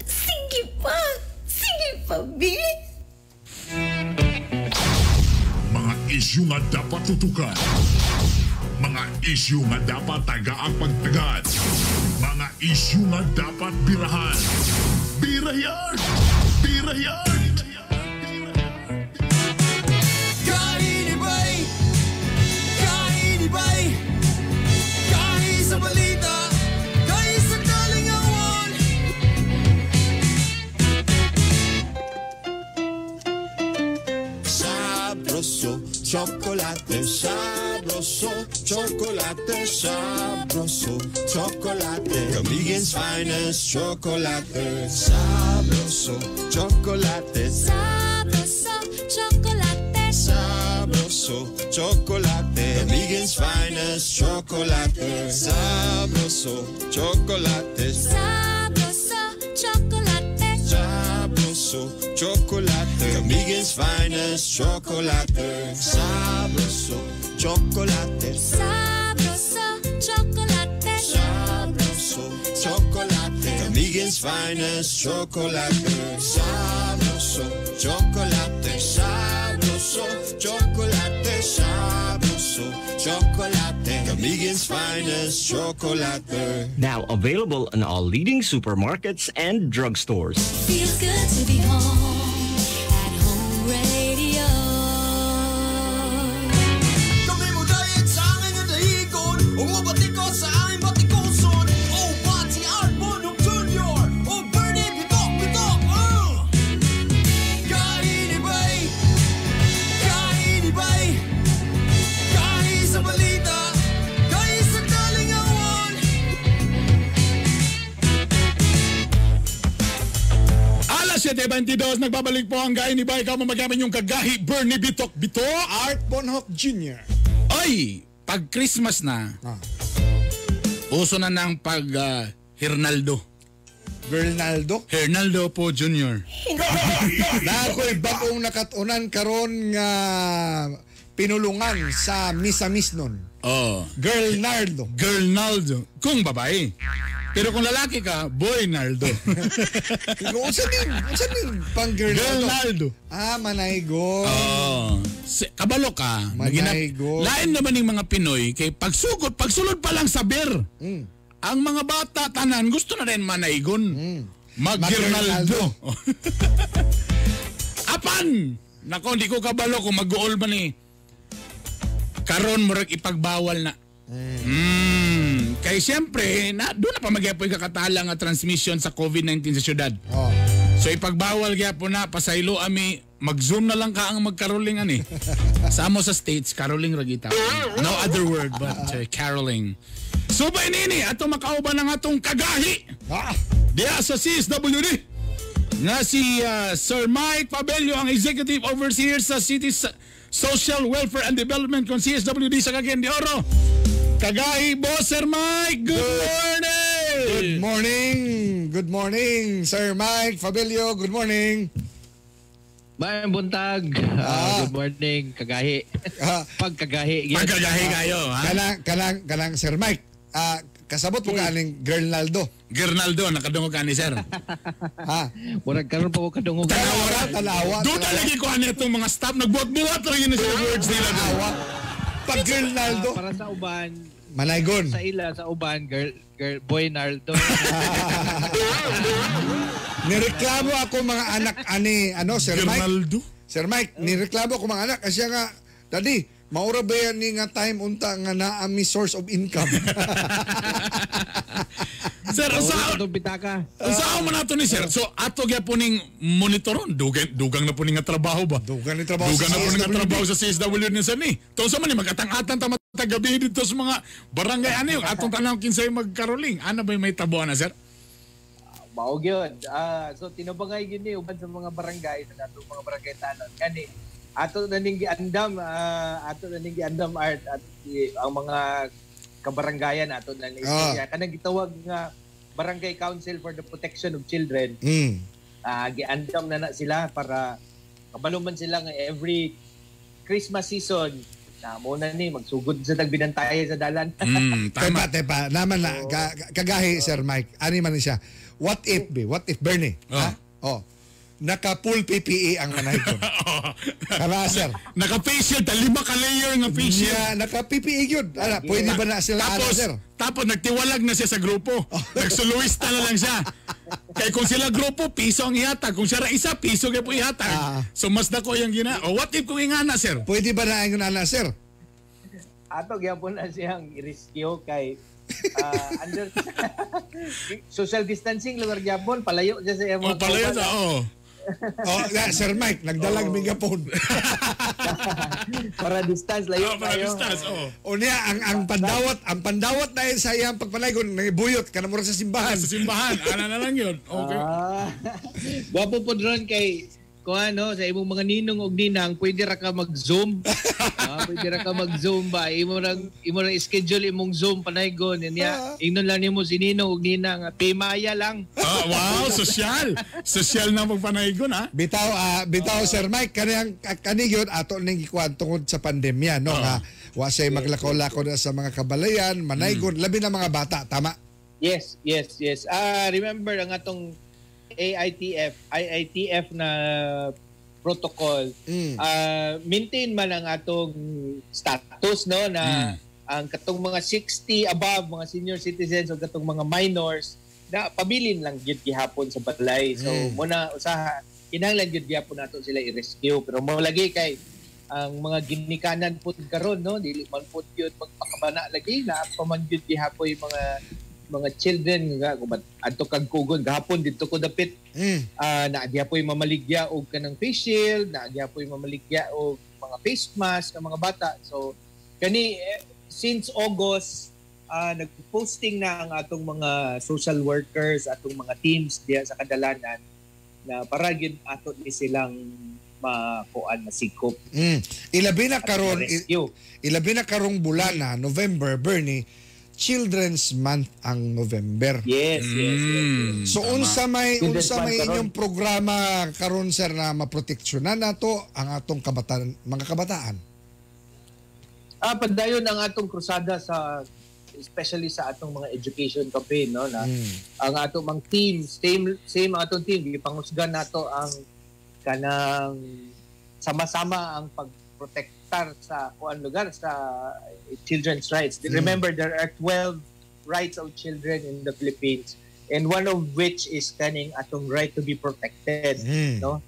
Speaker 4: sige pa. Sige pa, B.
Speaker 6: Mga isyu nga dapat tutukan. Mga isyu nga dapat tagaang pagtagad. Mga isyu nga dapat birahan. Birayan! Birayan!
Speaker 1: Kainibay! Kainibay! Kahi sa balita! Kahi sa kalingawan!
Speaker 10: Sabroso, chocolate, sabroso, chocolate, sabroso, chocolate. Camiguin's finest chocolate. Sabroso, chocolate.
Speaker 4: Sabroso, chocolate.
Speaker 10: Sabroso, chocolate. Camiguin's finest chocolate. Sabroso, chocolate.
Speaker 4: Sabroso, chocolate.
Speaker 10: Sabroso, chocolate. Camiguin's finest chocolate. Sabroso, chocolate.
Speaker 4: Sabroso, chocolate.
Speaker 10: Sabroso, chocolate. Camiguin's finest chocolate. Sabroso, chocolate. Sabroso, chocolate. Sabroso, chocolate. Camiguin's finest chocolate.
Speaker 11: Now available in all leading supermarkets and drugstores.
Speaker 4: Feels good to be home at Home Radio.
Speaker 1: Kami mo dayag sa aming dahigon. Umubatikot sa aming batikuson. O Pati Art Bonong Jr. O Bernie Bitok Bitok. Kainibay! Kainibay! Kahi sa balita! Kahi sa kalingawan!
Speaker 8: Alas 7:22, nagbabalik po ang Gahi ni Bay. Ikaw mamagamit yung kagahi, Bernie Bitok Bitok.
Speaker 7: Art Bonhoc Jr.
Speaker 8: Ay, pag Christmas na, uso na ng pag Hernaldo.
Speaker 7: Girlnaldo?
Speaker 8: Hernaldo po Jr.
Speaker 7: Na ako'y bagong nakatunan karon nga pinulungan sa Misamis nun.
Speaker 8: Oh.
Speaker 7: Girlnaldo.
Speaker 8: Girlnaldo. Kung babae. Pero kung lalaki ka, boy Naldo.
Speaker 7: Unsa din pang Girlnaldo?
Speaker 8: Girlnaldo.
Speaker 7: Ah, manaygon.
Speaker 8: Oo. Kabalo ka.
Speaker 7: Manaygon.
Speaker 8: Lain naman yung mga Pinoy kay pagsugot, pagsulod pa lang sa beer. Ang mga bata tanan gusto na rin manaygon. Mag-Girnaldo. Apan! Nako, hindi ko kabalo kung mag-goal man eh. Karon murag ipagbawal na. Kay siyempre, na, doon na pa magyapoy kakatala nga transmission sa COVID-19 sa syudad.
Speaker 7: Oh.
Speaker 8: So ipagbawal gyapon na, pasaylo ami, mag-zoom na lang ka ang magkaroling ani. Sa amo sa States, caroling ra gita. No other word but caroling. Subay nini, ato makauban ang atong kagahi. Diya sa CSWD. Nga si Sir Mike Fabello, ang Executive Overseer sa City Social Welfare and Development kung CSWD sa Cagayan de Oro. Kagahi, Boss Sir Mike, good morning!
Speaker 7: Good morning! Good morning, Sir Mike Fabello. Good morning.
Speaker 12: Maayong buntag. Good morning, kagahi. Pagkagahi.
Speaker 8: Pagkagahi kayo, ha?
Speaker 7: Kanang Sir Mike. Kasabot mo ka aning Girlnaldo.
Speaker 8: Girnaldo, nakadungog ka ni sir.
Speaker 7: Ha?
Speaker 12: Murag karon pa ko kadungog.
Speaker 7: Talawa.
Speaker 8: Doon talaga ko ano itong mga staff. Nagbuhat-buhat talaga na sila words nila.
Speaker 7: Talawa. Pag Girlnaldo.
Speaker 12: Para sa uban.
Speaker 7: Manaygon.
Speaker 12: Sa ila, sa uban, girl, boy Naldo.
Speaker 7: Nireklamo ako mga anak ani, ano, Sir Mike.
Speaker 8: Girnaldo?
Speaker 7: Sir Mike, nireklamo ako mga anak kasi nga, Daddy, maura ba yan ni nga time unta nga naami source of income?
Speaker 8: Sir, unsa man ato ni sir? So ato gyapon ning monitoron, dugang na po ning nga trabaho ba?
Speaker 7: Dugang ni trabaho
Speaker 8: dugang
Speaker 7: sa
Speaker 8: na po ning nga
Speaker 7: CSWD.
Speaker 8: trabaho sa CSW ni sir ni. To unsa man ni magatang-atang ta matag gabi dito sa mga barangay ani yung atong tanaw kinsay magkaroling. Ana ba may tabuan na sir?
Speaker 12: Mao gyud. So tinubangay gyud ni uban sa mga barangay sa atong mga barangay tanon kani. Ato na ning giandam, art at ang mga kabaranggayan ato na ning istorya. Kanang gitawag nga Barangay Council for the Protection of Children. Giandam na sila para kabalo man sila nga every Christmas season na mo na ni magsugod sa tagbinantay sa dalan.
Speaker 7: Tepa, naman na kagahi Sir Mike. Ani man ni siya. What if Bernie? Ha? Oh. Naka full PPE ang manaygon. Kara sir.
Speaker 8: Naka face shield, 5 ka layer nga face shield.
Speaker 7: Yeah, naka PPE gyud. Ala, pwede ba na sila
Speaker 8: tapos,
Speaker 7: ana, sir?
Speaker 8: Tapos nagtiwalag na siya sa grupo. Nagsoloista na lang siya. Kay kung sila grupo, piso ang ihatag. Kung siya ra isa, piso kay po ihatag. So mas dako yung gina. O what if kung ingana, sir?
Speaker 7: Pwede ba na ang ana, sir?
Speaker 12: Ato gyapon na siyang i-rescue kay under social distancing lugar gyapon palayo siya sa iyang mga
Speaker 8: palayo
Speaker 12: kauban.
Speaker 8: sa oh.
Speaker 7: Oh, Sir Mike, nagdalag megaphone.
Speaker 12: Para distance layo
Speaker 8: para distance, oh.
Speaker 7: O niya ang pandawat na yun sa iyang pagpanaygon nangibuyot kana mura sa simbahan.
Speaker 8: Sa simbahan, ana na lang yun. Okay.
Speaker 12: Gwapo po ron kay kung ano sa imong mga ninong og ninang pwede ra ka mag-Zoom. Pwede ra ka mag-Zoom ba? Imo rang schedule imong Zoom panaygon niya. Ingnon lang nimo si ninong og ninang pimaya lang.
Speaker 8: Wow, social. Social na pagpanaygon ha.
Speaker 7: Bitaw Sir Mike kaniyang kani gyud ato ning gikuan tungod sa pandemya no nga wa say maglakaw-lakaw na sa mga kabalayan, manaygon labi na mga bata, tama?
Speaker 12: Yes. Remember ang atong IITF na protocol. Maintain man ang atong status no na ang katong mga 60 above, mga senior citizens o katong mga minors na pabilin lang gyud gihapon sa balay. So muna usaha kinahanglan gyud gihapon nato sila i-rescue pero mo lagi kay ang mga ginikanan pud karon no dili man pud gyud magpakabana lagi na pa man gyud gihapoy mga children nga kung adto kag kugon gahapon didto ko dapit naa gihapoy mamaligya og kanang face shield, naa gihapoy mamaligya og mga face mask ng mga bata. So kani since August nagposting na ang atong mga social workers, atong mga teams diha sa kadalanan na para gyud ato ni silang makuan masikop.
Speaker 7: Ilabi na karon ilabi na karong bulan na November, Bernie, Children's Month ang November.
Speaker 12: Yes.
Speaker 7: So
Speaker 12: Children's
Speaker 7: unsa may
Speaker 12: Month karon.
Speaker 7: inyong programa karon, sir, na maproteksyonan nato ang atong kabataan, mga kabataan?
Speaker 12: Padayon ang atong krusada sa especially sa atong mga education campaign, no, na ang atong mga team, same same ang atong team, gipangusgan nato ang kanang sama-sama ang pagprotektar sa kuan lugar sa children's rights. Remember, there are 12 rights of children in the Philippines, and one of which is kaning atong right to be protected, no?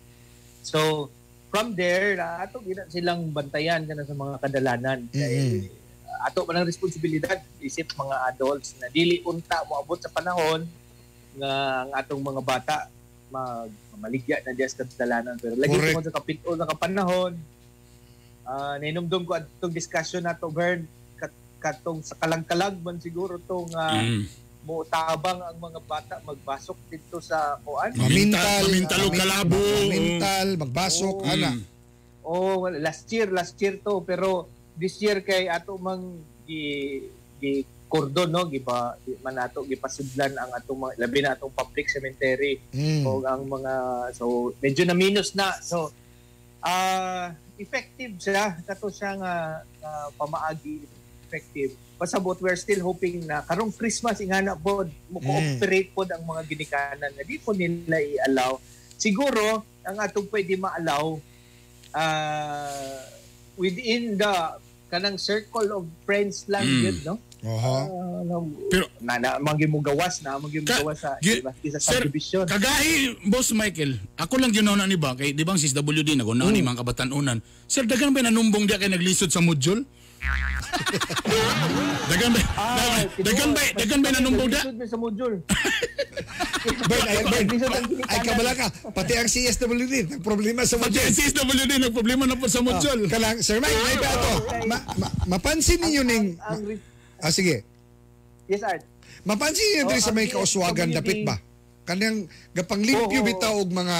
Speaker 12: So from there, na ato gina silang bantayan kana sa mga kadalanan kay ato man ang responsibilidad isip mga adults na dili unta moabot sa panahon nga ang atong mga bata maligya na diya sa kadalanan, pero lagi tungod sa kapit-o nga kapanahon, nainumdum ko atong discussion nato, Bern, katong sa kalangkalag man siguro tong motabang ang mga bata magbasok dito sa kuan.
Speaker 7: Mamintal,
Speaker 8: Mamintal og kalabo.
Speaker 7: Mamintal, magbasok, ana.
Speaker 12: Oh, well, last year to, pero this year kay ato mang gi gi kordon, no, giba di man ato gipasudlan ang atong mga, labi na atong public cemetery o ang mga, so medyo na minus na, so effective siya kato siya nga pamaagi, effective. Pasabot, we're still hoping na karong Christmas ingana pod mo cooperate pod ang mga ginikanan na di po nila i-allow. Siguro ang atong pwede ma-allow, within the kanang circle of friends lang yun, no?
Speaker 8: Pero
Speaker 12: na manggimugawas na manggimugawas sa iba sa
Speaker 8: Sir,
Speaker 12: subdivision.
Speaker 8: Kagahi, Boss Michael, ako lang ginawa ni ba kay di bang CSWD na ni mga kabatanunan. Sir, dagan ba nanumbong diya kay naglisod sa module? Dagan ba? Dagan ba nanumbong diya?
Speaker 12: Naglisod mi sa module.
Speaker 7: Bern, ay, Bern, ay kabala ka. Pati ang CSWD, nagproblema sa
Speaker 8: Pati
Speaker 7: module.
Speaker 8: ang CSWD, nagproblema na po sa module.
Speaker 7: Kalang, Sir Mike, ay ba ito? Mapansin ninyo ning... Sige.
Speaker 12: Yes, Art.
Speaker 7: Mapansin ninyo diri sa
Speaker 12: Oh,
Speaker 7: may
Speaker 12: ang
Speaker 7: kauswagan
Speaker 12: community-
Speaker 7: dapit ba? Kanang gapanglimpyo bitaw og mga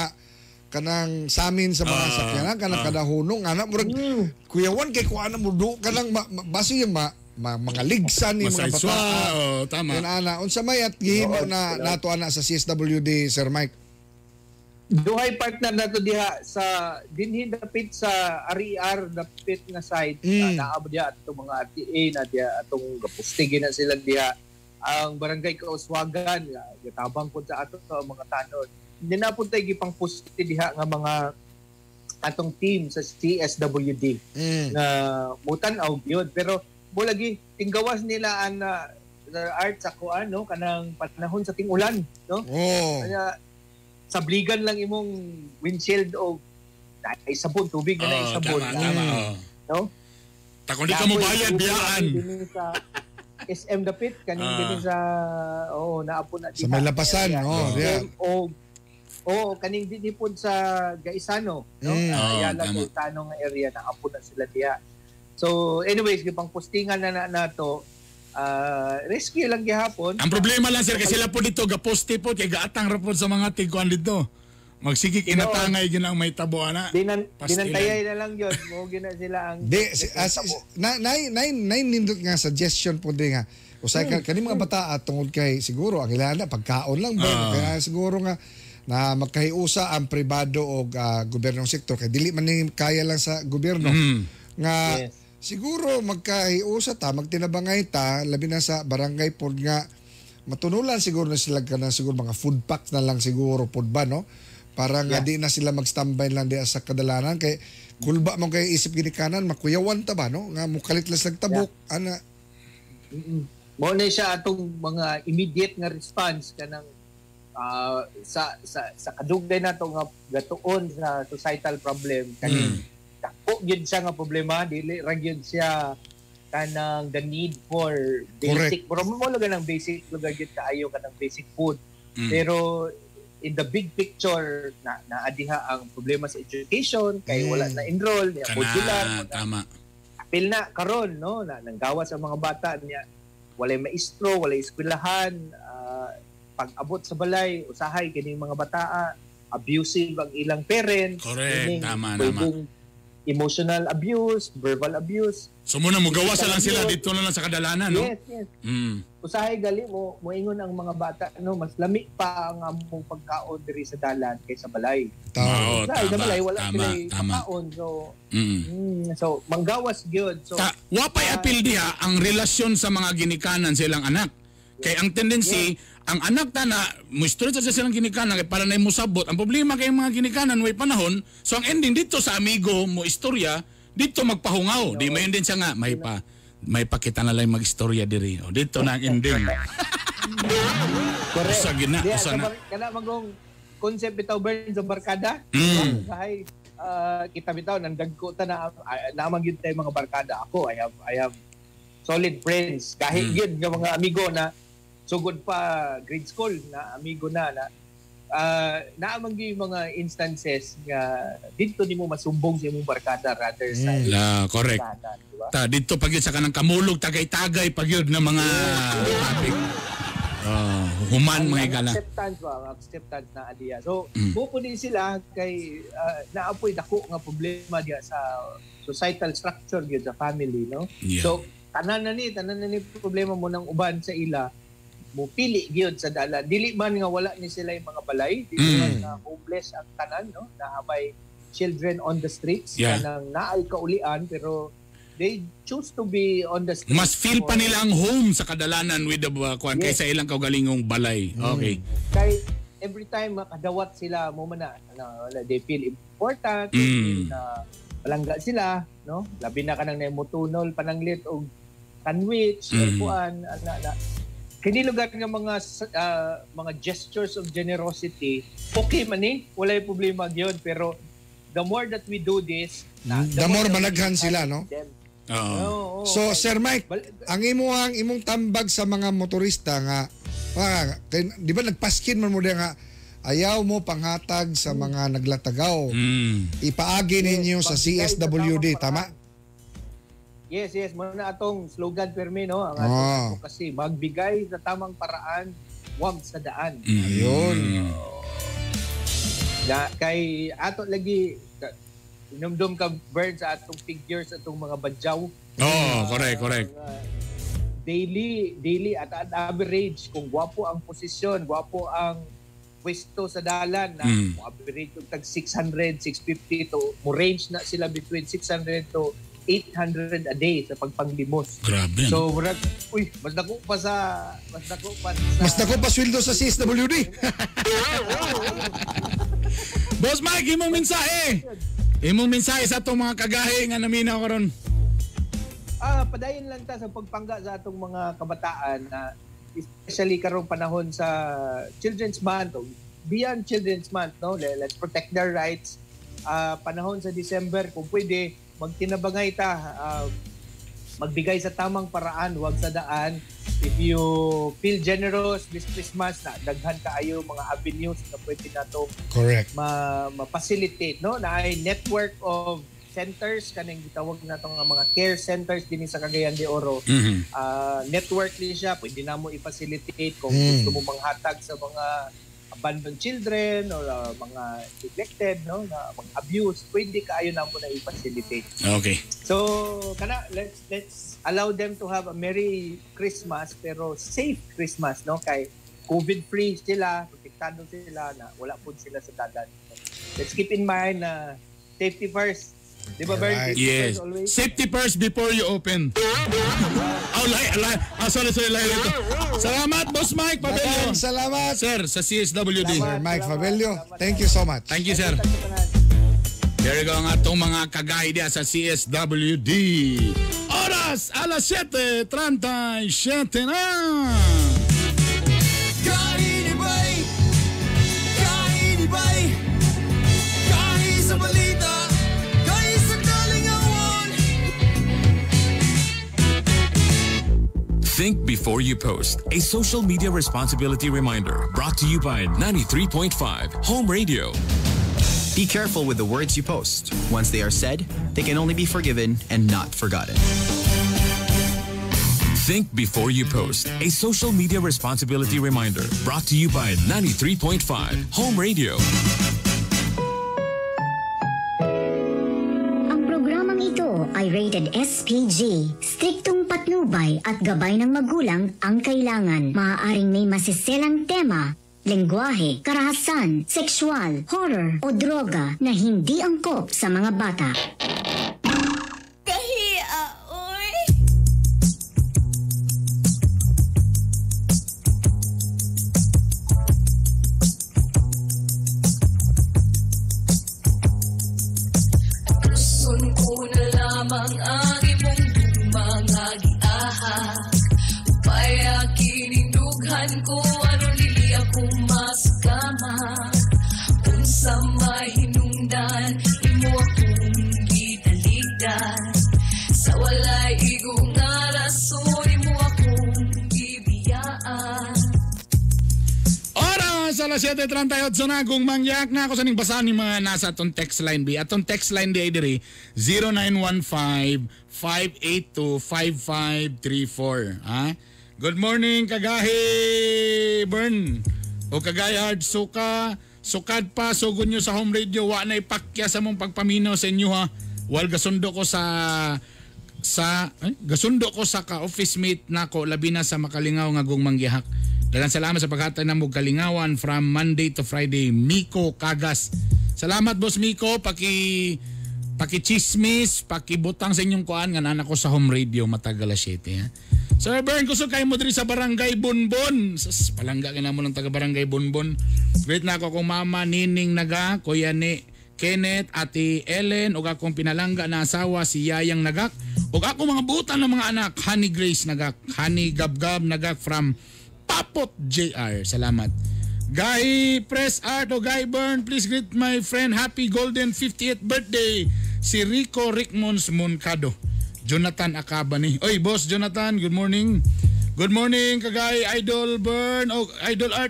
Speaker 7: kanang samin sa mga sakyanan, kanang kadahunong anak murag kuyawan kay kuan mo do kanang baso yung mga ligsan ni mga
Speaker 8: Masayswa,
Speaker 7: bata.
Speaker 8: oh, tama.
Speaker 7: Yan ana, unsa may at gihimo na nato ana sa CSWD, Sir Mike?
Speaker 12: Duhay partner nato diha sa dinhi dapit sa RER dapit nga site, naabot diha atong mga RTA na diha atong gapuste na sila diha ang barangay Kauswagan, gitabang pud sa ato sa mga tanod. Hindi na pud tay gipangpuste diha nga mga atong team sa CSWD na mutan-aw gyud, pero mo lagi tinggawas nila ang art sa kuan, no, kanang panahon sa ting-ulan, no?
Speaker 7: Oh.
Speaker 12: Kaya sabligan lang imong windshield o ay sabon, tubig na
Speaker 8: Oh,
Speaker 12: sabon.
Speaker 8: tama, oh.
Speaker 12: No?
Speaker 8: Ta kung di ka mo bayad, biyaan.
Speaker 12: Dinhi sa SM Dapit kaning dinhi sa, oo, naapo na
Speaker 7: Sa may labasan, oh, yeah.
Speaker 12: O oh, kaning dinhi pod sa Gaisano, no?
Speaker 7: Oh,
Speaker 12: Ayala
Speaker 7: tama.
Speaker 12: Gaisano nga area, naapo na sila diha. So anyways, gipang postingan na na nato, rescue lang gihapon.
Speaker 8: Ang problema lang, sir, kasi sila po dito gaposte po kay gaatang ra po sa mga tigkuan dito. Magsige kinatangay ginang may tabo ana. Pastilan.
Speaker 12: Binantayay na lang yun. Mo gina sila ang
Speaker 7: Di, si, na, na, na, na, nindot nga suggestion po di nga. Usay ka, kani mga bata at tungod kay siguro ang ilana pagkaon lang ba kaya siguro nga na magkahiusa ang pribado o gobyernong sektor kay dili man ni kaya lang sa gobyerno nga siguro magkahiusa ta, magtinabangay ta, labi na sa barangay pod nga matunulan siguro na sila kanang siguro mga food packs na lang siguro pod ba, no, para nga di na sila mag-standby lang di sa kadalanan kay kulba mo kay isip ginikanan makuyawan ta ba, no, nga mukalit lang silang tabok ana.
Speaker 12: Mo na siya atong mga immediate nga response kanang sa sa sa kadugay nato nga gatuon sa societal problem kaning dako gyud siya nga problema, dili ra gyud siya kanang the need for basic, pero mo lugar ng basic lugar gyud kaayo kanang basic food. Pero in the big picture na naadiha ang problema sa education kay wala na enroll niya modular
Speaker 8: Kana, tama.
Speaker 12: apil na karon, no, na nanggawas ang mga bata niya, walay maestro, walay eskwelahan, pag-abot sa balay usahay kining mga bataa abusive ang ilang parents.
Speaker 8: Correct,
Speaker 12: Meaning,
Speaker 8: tama,
Speaker 12: pwedeng Emotional abuse, verbal abuse.
Speaker 8: So muna mugawa sa lang sila dito na lang sa kadalanan, no?
Speaker 12: Yes. Usahay gali mo moingon ang mga bata, no, mas lami pa ang among pagkaon diri sa dalan kaysa balay.
Speaker 8: Oo,
Speaker 12: Dahil sa
Speaker 8: tama,
Speaker 12: balay wala
Speaker 8: tama,
Speaker 12: sila
Speaker 8: tama.
Speaker 12: pagkaon. So so manggawas gyud. So
Speaker 8: Wapay apil diha ang relasyon sa mga ginikanan sa ilang anak. Kay ang tendency, ang anak ta na muistorya sa silang ginikanan kay para na musabot. Ang problema kay mga ginikanan way panahon, so ang ending dito sa amigo mo istorya, dito magpahungaw. Di mayon din siya nga may pakita na lang magistorya diri. O dito na ang ending.
Speaker 12: Correct.
Speaker 8: Usa gina,
Speaker 12: Diya,
Speaker 8: usa
Speaker 12: sa
Speaker 8: na.
Speaker 12: Kana magong concept bitaw Bern sa barkada. Usahay, kita bitaw nandagko ta na naamang gyud tayo mga barkada ako. I have solid friends. Kahit gyud nga mga amigo na sugod pa grade school na amigo na na naamang gyud yung mga instances nga didto nimo masumbong sa imong barkada rather sa
Speaker 8: La, correct.
Speaker 12: barkada, di ba?
Speaker 8: Ta dito pag yun sa kanang kamulog tagay-tagay pag yun na mga topic. Oh, human mga
Speaker 12: Ang
Speaker 8: igala.
Speaker 12: acceptance ba, ang acceptance na adiya. So, mm. Din sila kay naapoy dako nga problema diya sa societal structure gyud sa family, no?
Speaker 8: Yeah.
Speaker 12: So, tanan na ni problema mo ng uban sa ila, mo pili gyud sa dala. Dili man nga wala ni sila yung mga balay, dili man nga homeless ang tanan, no? Naamay children on the streets, kanang naay kaulian pero they choose to be on the streets.
Speaker 8: Mas feel pa nila ang home sa kadalanan with the kuan
Speaker 12: Yes.
Speaker 8: kaysa ilang kaugalingong balay. Okay.
Speaker 12: Kay every time makadawat sila mo man na, na they feel important, they feel na palangga sila, no? Labi na kanang naimotunol pananglit og sandwich or kuan ana na. Kini lugar nga mga mga gestures of generosity, okay man ni, walay problema gyud, pero the more that we do this, na,
Speaker 7: The more managhan sila, no?
Speaker 12: them.
Speaker 8: Oo.
Speaker 12: Oo,
Speaker 7: So Sir Mike, ang imong tambag sa mga motorista nga kay, di ba nagpaskin man mo diya nga ayaw mo panghatag sa mga naglatagaw. Ipaagi ninyo sa
Speaker 12: Magbigay sa
Speaker 7: CSWD,
Speaker 12: tamang
Speaker 7: tama?
Speaker 12: Yes, mo na atong slogan permi, no? Ang atong advocacy, magbigay sa tamang paraan, wag sa daan.
Speaker 7: Ayun.
Speaker 12: Na kay ato lagi inumdum ka Bird sa atong figures atong mga badyaw.
Speaker 8: Oh, correct.
Speaker 12: Daily at an average kung gwapo ang posisyon, gwapo ang pwesto sa dalan na mo average og tag 600, 650 to mo range na sila between 600 to 800 a day sa pagpanglimos.
Speaker 8: Grabe.
Speaker 12: So murag uy, mas dako pa sa
Speaker 7: Mas dako pa sweldo sa CSWD.
Speaker 8: Boss Mike, imong mensahe. Imong mensahe sa atong mga kagahi nga naminaw karon.
Speaker 12: Padayon lang ta sa pagpangga sa atong mga kabataan na especially karong panahon sa Children's Month o beyond Children's Month, no? Let's protect their rights. Panahon sa December, kung pwede magtinabangay ta, magbigay sa tamang paraan, huwag sa daan. If you feel generous this Christmas, na daghan kaayo mga avenues na pwede nato
Speaker 7: Correct.
Speaker 12: ma-facilitate, no? Na ay network of centers kaning gitawag nato nga mga care centers dinhi sa Cagayan de Oro. Network din siya, pwede na mo i-facilitate kung gusto mo manghatag sa mga abandoned children or mga neglected, no, na mga abuse, pwede kaayo na mo na i-facilitate.
Speaker 8: Okay.
Speaker 12: So kana let's allow them to have a merry Christmas pero safe Christmas, no, kay COVID free sila, protektado sila na wala pud sila sa dagat. Let's keep in mind na safety first. Di ba, Bern? Safety
Speaker 8: Yes.
Speaker 12: first always.
Speaker 8: Safety first before you open. Oh, lay. Ah, sorry, lay ito. Salamat, Boss Mike Fabelio.
Speaker 7: Daghang salamat.
Speaker 8: Sir, sa CSWD.
Speaker 7: Sir Mike Fabelio, thank you so much.
Speaker 8: Thank you, sir. There you go ang atong mga kagahi diya sa CSWD. Oras, alas 7:37 na.
Speaker 1: Kainibay! Kainibay! Kahi sa balita! Kahi sa kalingawan!
Speaker 3: Think before you post. A social media responsibility reminder brought to you by 93.5 Home Radio.
Speaker 13: Be careful with the words you post. Once they are said, they can only be forgiven and not forgotten.
Speaker 3: Think before you post. A social media responsibility reminder brought to you by 93.5 Home Radio.
Speaker 14: Ang ay rated SPG. Striktong patnubay at gabay ng magulang ang kailangan. Maaaring may masiselang tema, lengguwahe, karahasan, sexual, horror o droga na hindi angkop sa mga bata.
Speaker 4: Kahiya, oy.
Speaker 15: Puson ko na lamang ang imong mga giahak. Upaya kinindughan ko aron dili ako maskama. Unsa may hinungdan, imo akong gitaligdan. Sa walay igo nga rason, imo akong gibiyaan.
Speaker 8: Oras, alas 7:38 na kung mangyak na ako sa ning basahan ni mga nasa atong text line B. Atong text line di ay diri 0915-582-5534. Ha? Good morning, Kagahi Bern. O Kagahi Art Suka. Sukad pa, sugod nyo sa home radio. Wa na ipakya sa mong pagpamino sa inyo ha. Wal gasundo ko sa gasundo ko sa ka-office mate nako labi na sa makalingaw nga gung manggihak. Daghang salamat sa paghatag namo kalingawan from Monday to Friday. Miko Kagas. Salamat Boss Miko, paki pakichismis, pakibutang sa inyong kuan nga nana ko sa home radio matag alas 7 ha. Sir Bern, kusog kayo mo diri sa Barangay Bonbon. Sas, palangga ka mo ng taga Barangay Bonbon. Great na ako akong mama Nining Naga, Kuya ni Kenneth, Ate Ellen, ug akong pinalangga na asawa si Yayang Nagak, ug ako mga butan ng mga anak, Honey Grace Nagak, Honey Gabgab Nagak from Papot JR. Salamat. Guy Press Art o Guy Bern, please greet my friend happy golden 50th birthday si Rico Rickmons Moncado. Jonathan Acabani. Oy, boss Jonathan, good morning. Good morning kagay Idol Bern o Idol Art.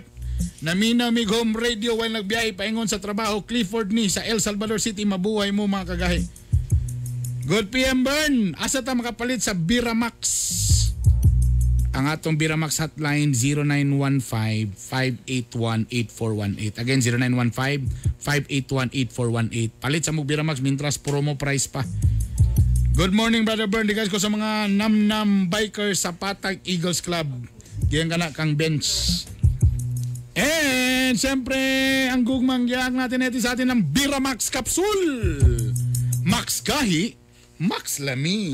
Speaker 8: Namina mig home radio while nagbiyahe paingon sa trabaho Clifford ni sa El Salvador City. Mabuhay mo mga kagahi. Good PM Bern. Asa ta makapalit sa Biramax? Ang atong Biramax hotline 0915-581-8418. Again 0915-581-8418. Palit sa mong Biramax mintras promo price pa. Good morning Brother Bern. Digas ko sa mga namnam bikers sa Patag Eagles Club. Giyan ka na kang bench. And siyempre, ang gugmang giyak natin ito sa atin ng Biramax Capsule. Max Gahi, Max Lami.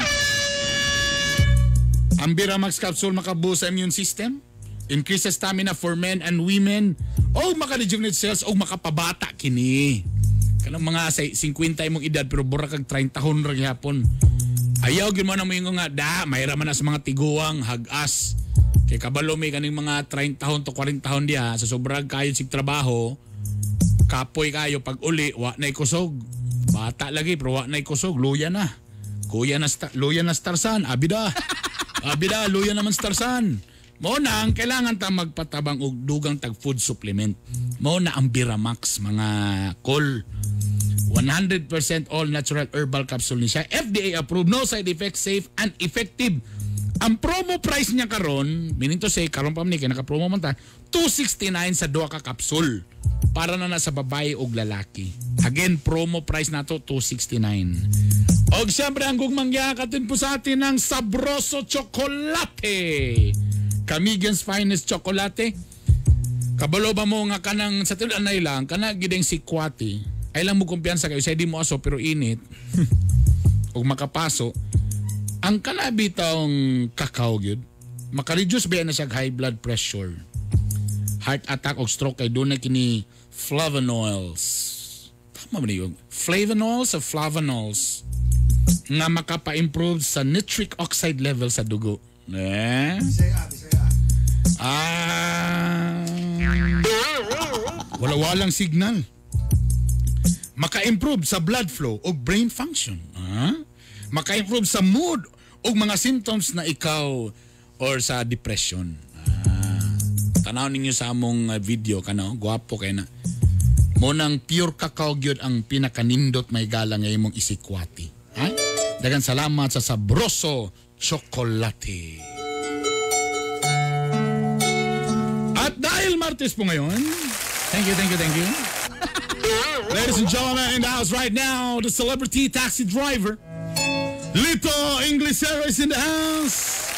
Speaker 8: Ang Biramax Capsule makabuo sa immune system, increases stamina for men and women, o maka-rejuvenate cells, o makapabata kini. Kanang mga 50 imong edad pero bura kag 30 hon ra gihapon. Ayaw gyud mo na moingon nga da, mayra man na sa mga tiguang hagas. Kay kabalo may kaning mga 30 hon to 40 hon diha sa sobrang kayod sig trabaho, kapoy kayo pag uli wa nay kusog. Bata lagi pero wa nay kusog, luya na. Kuya na luya na starsan, abida. Abida, luya naman starsan. Mao na ang kailangan ta magpatabang og dugang tag food supplement. Mao na ang Biramax mga kol. 100% all natural herbal capsule ni siya. FDA approved, no side effects, safe and effective. Ang promo price niya karon, meaning to say karon pa man ni kay naka-promo man ta, 269 sa duha ka capsule. Para na sa babae og lalaki. Again, promo price nato 269. Og siyempre ang gugmang giakatin po sa atin ng Sabroso Chocolate. Camigan's finest chocolate. Kabalo ba mo nga kanang sa tinud anay lang kana gid si Kwati. Ay lang mo kumpiyansa kayo sa di mo aso pero init. Og makapaso. Ang kana bitawng kakao gyud maka-reduce ba na siya high blood pressure, heart attack og stroke kay dunay kini flavonols. Tama ba niyo? Flavonols o flavonols nga makapa-improve sa nitric oxide level sa dugo. Eh? Ah, wala-walang signal. Maka-improve sa blood flow o brain function. Ah? Maka-improve sa mood o mga symptoms na ikaw or sa depression. Ah, tanaw ninyo sa among video kano, gwapo kay na. Mo nang pure cacao gyud ang pinakanindot may gala nga imong isikwati. Ha? Daghang salamat sa Sabroso Chocolate. At dahil Martes po ngayon, thank you, thank you, thank you. Ladies and gentlemen, in the house right now, the celebrity taxi driver, Lito Inglesero is in the house.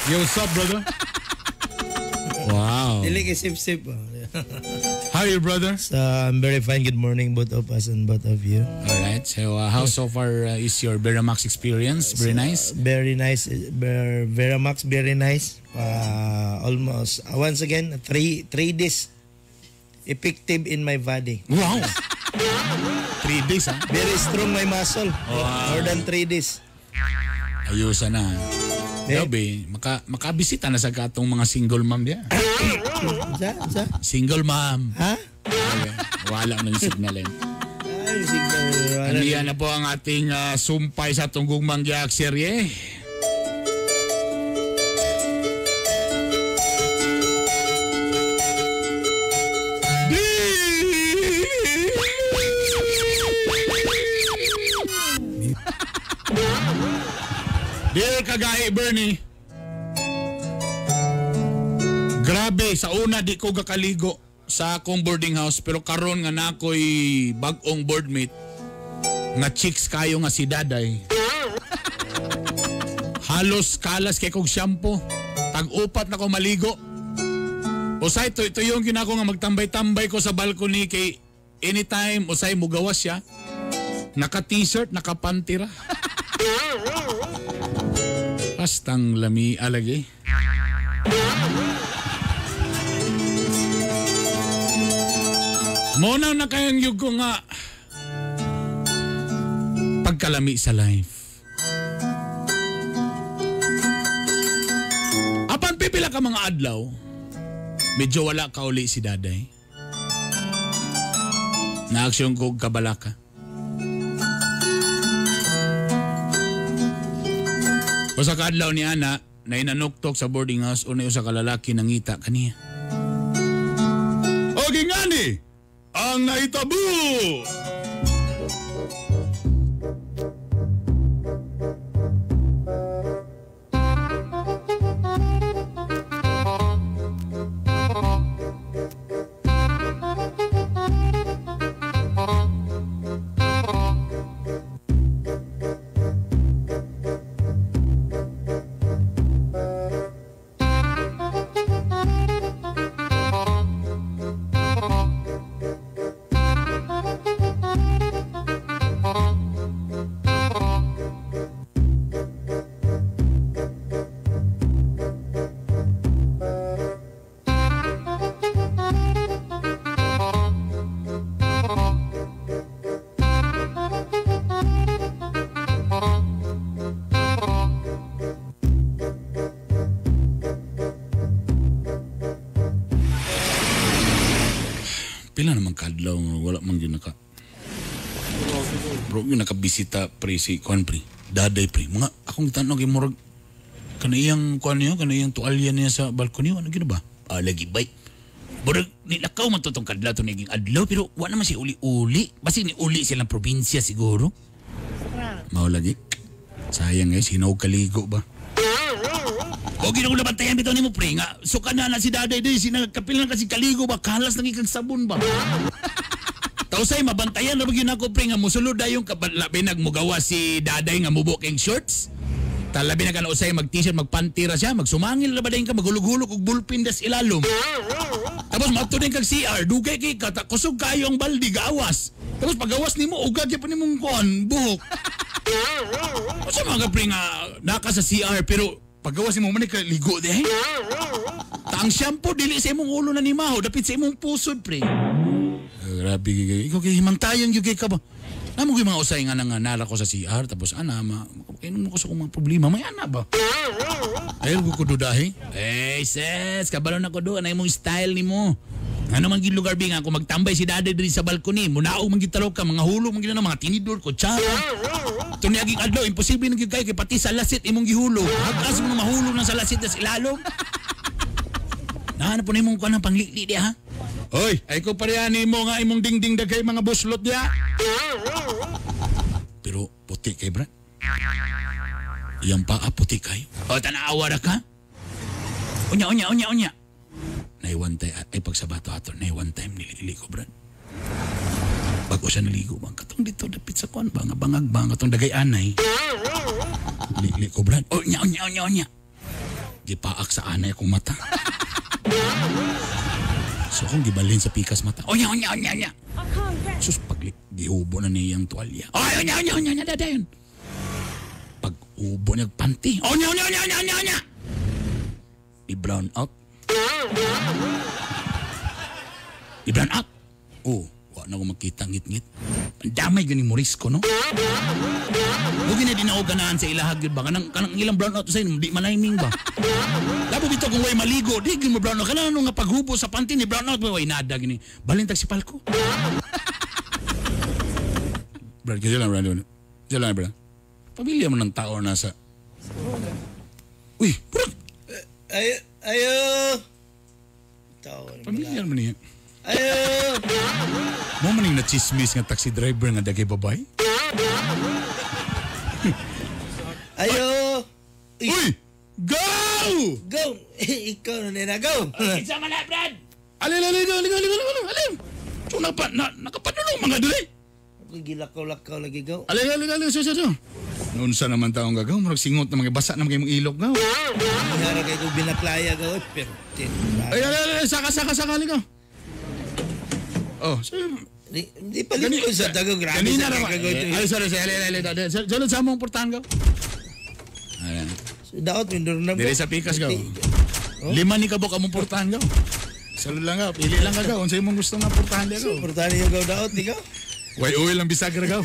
Speaker 8: Yo, what's up, brother? Wow.
Speaker 16: Dili kay sip-sip. Oh.
Speaker 8: How are you, brother?
Speaker 16: So, I'm very fine. Good morning, both of us and both of you.
Speaker 8: All right. So, how so far is your Veramax experience? Very nice.
Speaker 16: Very nice. Veramax, very nice. Almost, once again, 3 days effective in my body.
Speaker 8: Wow. 3 days, ha?
Speaker 16: Very strong my muscle.
Speaker 8: Wow.
Speaker 16: More than 3 days.
Speaker 8: Ayusan na. Gabi, makabisita na sa katong mga single mom diya.
Speaker 16: Sa?
Speaker 8: Single mom.
Speaker 16: Ha?
Speaker 8: Okay. Wala nang signal eh.
Speaker 16: Ay, signal.
Speaker 8: Aniya na po ang ating sumpay sa tunggong manggiak serye. Dear Kagahi Bernie, grabe, sa una di ko gakaligo sa akong boarding house, pero karon nga na ako'y bag-ong boardmate nga chicks kayo nga si Daday. Halos kalas kay kog shampoo. Tag-upat na ko maligo. Usay to yung ginako nga magtambay-tambay ko sa balcony kay anytime usay mugawas siya. Naka t-shirt, naka pantira. Bastang lami alagi. Muna na kayang yug ko nga pagkalami sa life. Apan pipila ka mga adlaw, medyo wala ka uli si Daday. Naaksyon ko kabalaka. Usa ka adlaw ni Ana, na inanuktok sa boarding house, unay usa ka lalaki nangita kaniya. O gingani, ang naitabo! Pila naman kadlaw nga wala man gyud naka. Bro, gyud nakabisita pre si kuan pre. Daday pre. Mga akong gitan-aw kay murag kaniyang kuan niya, kaniyang tualya niya sa balcony, ano gyud ba? Ah, lagi bay. Murag nilakaw man to tong kadlaw to naging adlaw pero wa naman siya uli-uli. Basi ni uli silang probinsya siguro. Mao lagi. Sayang guys, hinaw kaligo ba? O ginoo na bantayan bitaw nimo pre nga suka na na si Daday day sinagkapil na kasi kaligo ba kalas nang ikag sabon ba. Tausay mabantayan ra gyud nako pre nga mosulod dayon labi nagmugawa si Daday nga mubo kay shorts. Talabi na kana usay mag t-shirt magpanty ra siya magsumangil ra ba dayon ka maghulog-hulog og bullpen das ilalom. Tapos maadto din kag CR dugay kay ka kusog kayo ang baldi gawas. Tapos pagawas nimo ugad gyud pa nimong kuan buhok. Usa mga pre nga naka sa CR pero pagawas nimo man ka ligo di. Ta ang shampoo dili sa imong ulo na ni Maho, dapit sa imong pusod pre. Grabe gay. Ikaw kay himantayan gyud kay ka ba? Namo gyud mga usay nga nga nara ko sa CR tapos ana ma kainom ko sa akong mga problema may ana ba? Ayaw ko dudahi. Eh ses, kabalo na ko do anay imong style nimo. Ano man gid lugar bi nga kung magtambay si Daday diri sa balcony, munaog man gid tarok ka mga hulog man gid na mga tinidor, kutsara. Tuniaging adlaw imposible na gyud kay pati sa lasit imong gihulog. Hagas mo mahulog ng sa lasit sa ilalom. Nahanap po na imong kuan ang panglikli di ha. Oy, ay ko parehani mo nga imong dingding daghay mga buslot diha. Pero puti kay bra. Iyang paa puti kayo. O tanawa ra ka. Unya unya unya unya. Nay one time ay pagsabato ato nay one time nilili ko brad. Bago siya naligo bang katong dito dapit sa kuan ba nga bangag ba katong dagay anay. Li ko Brad. Oh nya nya nya nya. Gipaak sa anay akong mata. So akong gibalhin sa pikas mata. Oh nya nya nya nya. Sus pagli gihubo na niyang tuwalya. Oh nya nya nya nya dadayon. Pag ubo niya panty. Oh nya nya nya nya nya nya. Di brown out. Di brown out. Oh, wa na ko makita ngit-ngit. Ang damay gani Morisco, no? Huwag na din ako ganahan sa ilahag yun ba? Kanang, kanang ilang brown out sa inyo, di malaiming ba? Labo bitaw kung way maligo, di gyud mo brown out. Kanang ano nga paghubo sa panty ni brown out, way nada gini. Balin tag si Palco. Brad, kasi lang, Brad. Kasi lang, Brad. Pamilya mo ng tao nasa... Uy, Brad!
Speaker 16: Ayo, ayo.
Speaker 8: Pamilya mo niya.
Speaker 16: Ayo.
Speaker 8: Mo maning na-chismis nga taxi driver nga dagay babay?
Speaker 16: Ayo.
Speaker 8: Uy! Go!
Speaker 16: Go! Ikaw na nila, go!
Speaker 8: Isa man na, Brad! Ali, ali, ali, ali, ali, ali, ali, So, nakapadulong mga duli.
Speaker 16: Ako gilakaw-lakaw lagi, go.
Speaker 8: Ali, ali, ali, so, so, so. Noon sa naman taong gagaw, murag singot na mga basa na mga imong ilog gaw.
Speaker 16: Ihara kay ko binaklaya, go. Pero,
Speaker 8: Ay, ali, ali, saka, saka, saka, ali, gaw. Oh, so,
Speaker 16: di palit ko sa tago, grabe
Speaker 8: Kanina
Speaker 16: sa
Speaker 8: naman.
Speaker 16: kagaw ito.
Speaker 8: Ay, sorry, sorry, ali, ali, ali, ali, sa mong portahan, gaw. Ayan.
Speaker 16: Daot, mindor na.
Speaker 8: Dili sa pikas, gaw. Lima ni kabok among portahan, gaw. Salud lang, gaw. Pili lang ka, gaw. Unsa imong gusto nga portahan, gaw.
Speaker 16: Portahan niyo, gaw, daot, di gaw.
Speaker 8: Way oil ang bisagra, gaw.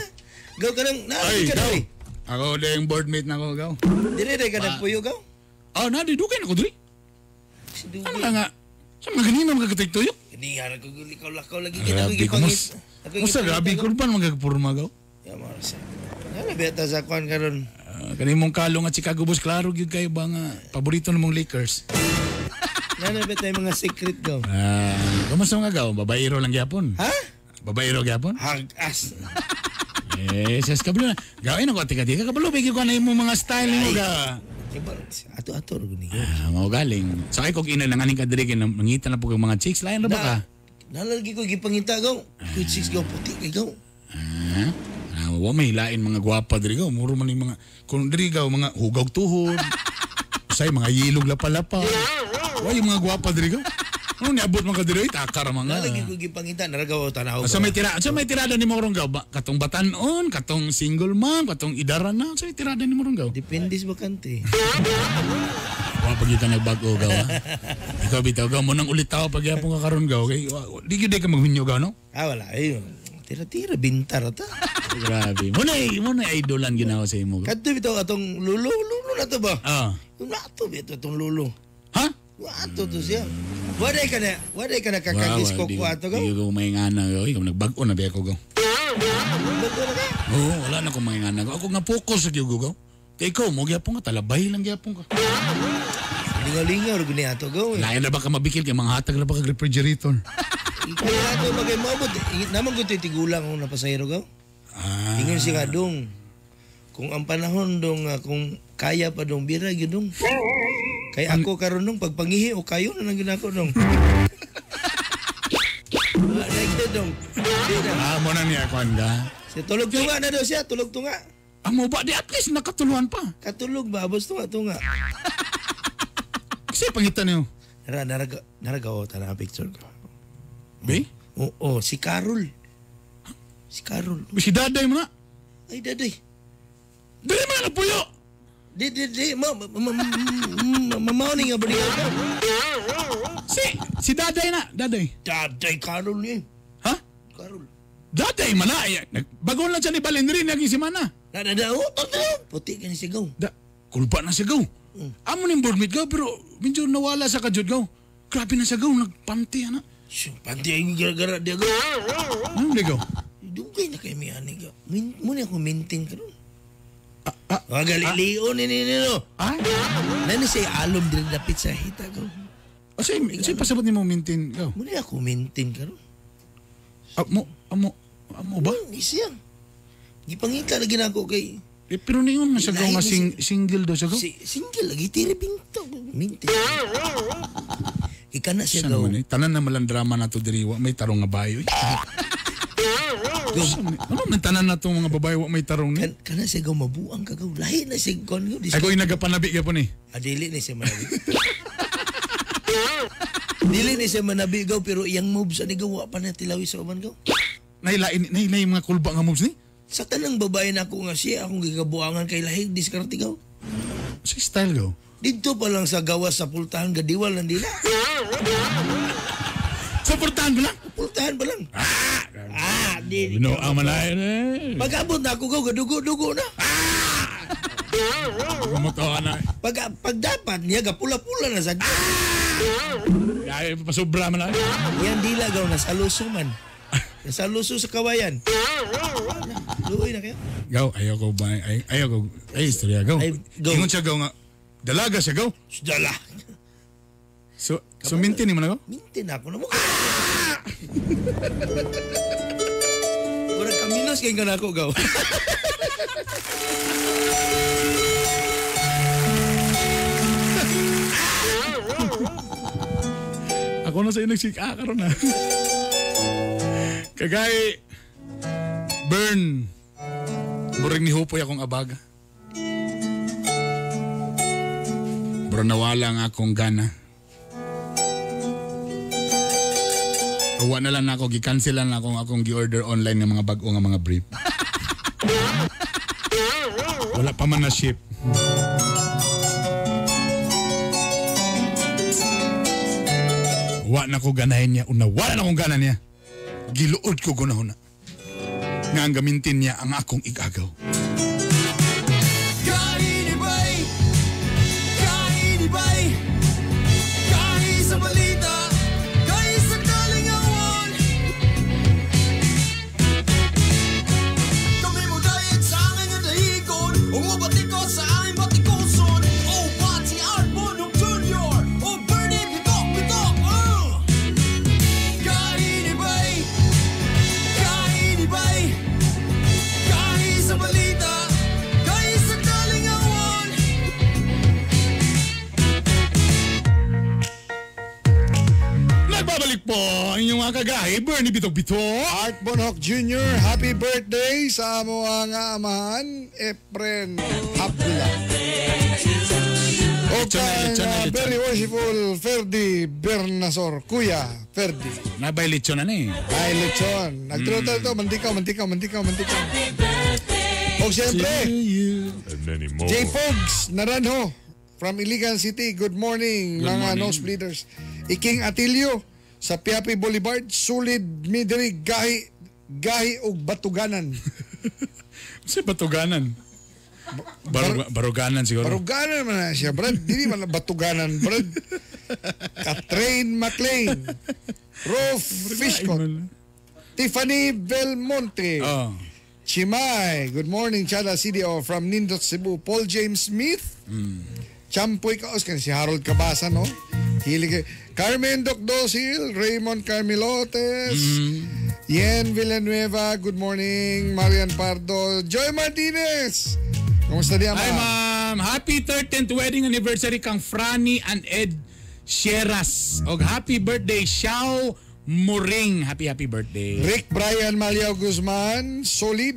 Speaker 16: Gaw ka nang,
Speaker 8: Ay,
Speaker 16: naay ka
Speaker 8: gaw.
Speaker 16: na, eh.
Speaker 8: Ako ding board mate na ko, gaw.
Speaker 16: Dire, dire ka nagpuyo, gaw.
Speaker 8: Oh, na, di dugay na ko, diri. Ano na nga? Sa mga ganina mga katuyok?
Speaker 16: Hindi, harap ko lakaw-lakaw lagi.
Speaker 8: Grabe ko, mas... Musta, grabe ko pa mga purma, gaw.
Speaker 16: Ya, mga sa. Ano beta sa kuan karon?
Speaker 8: Kanimong kalong at Chicago Bulls, klaro gyud kayo ba nga paborito namong Lakers.
Speaker 16: Nana beta yung mga secret gaw.
Speaker 8: Ah, kamusta mga gaw? Babaero lang gyapon.
Speaker 16: Ha?
Speaker 8: Babaero gyapon?
Speaker 16: Hagas.
Speaker 8: Eh, ses kabalo na. Gawin ako tika-tika kabalo bigyan ko na imong mga style nimo ga.
Speaker 16: Ato-ato ra guni.
Speaker 8: Ah, mao galing. Sakay kog ina nang aning kadiri kay nangita na po kag mga chicks lain ra ba ka?
Speaker 16: Nalagi ko gipangita gaw. Good six gaw puti kay gaw.
Speaker 8: Ah, ah, wa may hilain mga gwapa diri gaw. Muro man yung mga kung diri gaw mga hugaw tuhod. Usay mga yilog lapa-lapa. Wa yung mga gwapa diri gaw. Ano niabot man ka diri takar mga.
Speaker 16: Nalagi ko gipangita naragaw tanaw.
Speaker 8: Sa may tira, sa may tirada ni Morong gaw ba? Katong batanon, katong single mom, katong idara na, sa may tirada ni Morong gaw.
Speaker 16: Depende sa bakante.
Speaker 8: Wa pag ka nagbago gaw. Ha? Ikaw bitaw gaw mo nang ulit tao pag yapon ka karon gaw. Kay di gyud ka magminyo gaw no?
Speaker 16: Ah wala ayo. Tira-tira bintar ta.
Speaker 8: Grabe. Mo na mo na idolan ginawa sa imo.
Speaker 16: Kadto bitaw atong lulo, lulo na to ba?
Speaker 8: Ah.
Speaker 16: Nato bitaw atong lulo.
Speaker 8: Ha?
Speaker 16: Ato to siya. Waday ka na, waday ka na kakagis ko ko ato gaw.
Speaker 8: Di ko may ngana gaw. Ikaw nagbag-o na biya ko gaw.
Speaker 16: Bago na ka.
Speaker 8: Oo, wala na akong mga ngana gaw. Ako nga focus sa gyud gaw. Kay ikaw mo gyapon ka talabay lang gyapon ka.
Speaker 16: Lingaw-lingaw ra guni ato gaw. eh.
Speaker 8: Lain na ba ka mabikil kay mga hatag na ba kag refrigerator?
Speaker 16: Kaya ato bagay moabot naman ko tigulang kung napasahero gaw.
Speaker 8: Ah.
Speaker 16: Ingon siya nga dong. Kung ang panahon dong kung kaya pa dong bira gyud dong. Kay ako karon dong pagpangihi o kayo na lang gyud ako dong. Wala gyud dong. Di na.
Speaker 8: Ah, mo na niya kuan ka.
Speaker 16: Siya tulog tunga na daw siya, tulog tunga.
Speaker 8: Amo ba di at least nakatuluhan pa.
Speaker 16: Katulog ba abos tunga tunga.
Speaker 8: Kasi pangita niyo.
Speaker 16: Nara naraga naragaw ta na picture ko.
Speaker 8: Be?
Speaker 16: Oo, si Carol. Si Carol.
Speaker 8: Si Daday mo na.
Speaker 16: Ay, Daday.
Speaker 8: Dili man na puyo.
Speaker 16: Di di di ma ma ma ma ma ni nga bali ka.
Speaker 8: Si Daday na, Daday.
Speaker 16: Daday Carol ni.
Speaker 8: Ha?
Speaker 16: Carol.
Speaker 8: Daday man na. Ay, Bago lang siya ni Balendrin naging si Mana.
Speaker 16: Na na na oh, toto. Puti ka ni sigaw.
Speaker 8: Da, kulpa na siya gaw. Amo ning board mate gaw pero medyo nawala sa kajud gaw. Grabe na siya gaw, nagpanti ana.
Speaker 16: Siya, panti ay gara-gara dia gaw.
Speaker 8: Ano di gaw?
Speaker 16: Dugay na kay mi ani gaw. Min mo ni ako maintain karon. Ah, Galileo ni ni ni no.
Speaker 8: Ah?
Speaker 16: Nani siya alom diri dapit sa hita gaw.
Speaker 8: O say, say pasabot nimo maintain gaw.
Speaker 16: Mo ni ako maintain karon.
Speaker 8: Amo amo amo ba?
Speaker 16: Ni siya. Gipangita lagi na ako kay
Speaker 8: Eh, pero niyon man siya gaw nga
Speaker 16: Lahi ni
Speaker 8: single daw siya gaw.
Speaker 16: Si, single lagi tiri binto. Maintain. Ika na siya
Speaker 8: Siya
Speaker 16: gaw.
Speaker 8: naman eh. Tanan na malang drama na to diri wa may tarong nga bayo eh. Ano man tanan na tong mga babae wa may tarong ni?
Speaker 16: Kana siya gaw mabuang ka gaw. Lahi na siya kon gaw.
Speaker 8: Ay ko nagapanabi gyapon ni.
Speaker 16: Ah, dili ni siya manabi. Dili ni siya manabi gaw pero iyang moves ani gaw wa pa na tilawi sa uban gaw.
Speaker 8: Nahilain nahilain mga kulba nga moves ni.
Speaker 16: Sa tanang babae na ako nga siya akong gigabuangan kay lahi diskarte gaw.
Speaker 8: Sa style gaw.
Speaker 16: Dito pa lang sa gawas sa pultahan gadiwal lang dila.
Speaker 8: Sa pultahan pa lang?
Speaker 16: Pultahan pa lang. Ah, di.
Speaker 8: No, amalay eh.
Speaker 16: Pag-abot na ako gaw gadugo-dugo na.
Speaker 8: Kumutoa na.
Speaker 16: Pag, pag dapat niya gapula-pula na sa
Speaker 8: Ay, pasobra man na.
Speaker 16: Yan dila gaw nasa luso man. Nasa luso sa kawayan. Luoy na kayo.
Speaker 8: Gaw, ayaw ko ba? Ay, ayaw ko. Ay, istorya, gaw. Ingon siya, gaw nga. Dalaga siya, gaw.
Speaker 16: Dala.
Speaker 8: So, so mintin ni mo na, gaw?
Speaker 16: Mintin ako na mo. Murag kaminos kay ka na ako gaw.
Speaker 8: Ako na sa'yo nagsika karon na. Kagay, burn. Murag ni Hupoy akong abaga. Bro, nawala ang akong gana. Uwa na lang ako, gi-cancel lang akong akong gi-order online ng mga bag-o nga mga brief. Wala pa man na ship. Wa na ko ganahin niya. Una, wala na akong gana niya. Giluod ko gunahon na. Nga ang gamintin niya ang akong igagaw.
Speaker 1: Kainibay, kainibay, kahi sa balita, kahi sa kalingawan. Kami mo dayat sa amin nga dahigon, umubatikot sa aming batikuson. O Pati Art Bonong Jr., o Bernie Bitok Bitok, Kainibay, kainibay, kahi sa balita, kahi sa kalingawan.
Speaker 8: Nagbabalik po ang inyong mga kagahi, Bernie Bitok Bitok.
Speaker 7: Art Bonhoc Jr., happy birthday sa amo ang amahan, Efren Habla. O kang very worshipful Ferdi Bernasor, Kuya Ferdi.
Speaker 8: Nabay lechon na eh.
Speaker 7: Ay, lechon. Nagtrutal to, mantikaw, mantikaw, mantikaw, mantikaw. O siyempre,
Speaker 5: And many more.
Speaker 7: J. Pogs Naranjo from Iligan City. Good morning,
Speaker 8: Good
Speaker 7: mga
Speaker 8: morning.
Speaker 7: nosebleeders. Iking Atilio sa Piapi Boulevard, Sulid, Midri, Gahi, Gahi ug Batuganan.
Speaker 8: Sa Batuganan. Baruganan siguro.
Speaker 7: Baruganan man na siya, Brad. Dili man na Batuganan, Brad. Katrain McLean. Rolf Fishcott. Tiffany Belmonte.
Speaker 8: Oh.
Speaker 7: Chimay. Good morning, Chada CDO from Nindot, Cebu. Paul James Smith. Champoy Kaos. Kan si Harold Cabasa, no? Hilig. Carmen Docdosil. Raymond Carmilotes. Yen Villanueva. Good morning. Marian Pardo. Joy Martinez. Kamusta diya,
Speaker 8: Hi, ma'am. Happy 13th wedding anniversary kang Franny and Ed Sierras. Og happy birthday, Xiao Muring. Happy, happy birthday.
Speaker 7: Rick Brian Maliao Guzman, solid.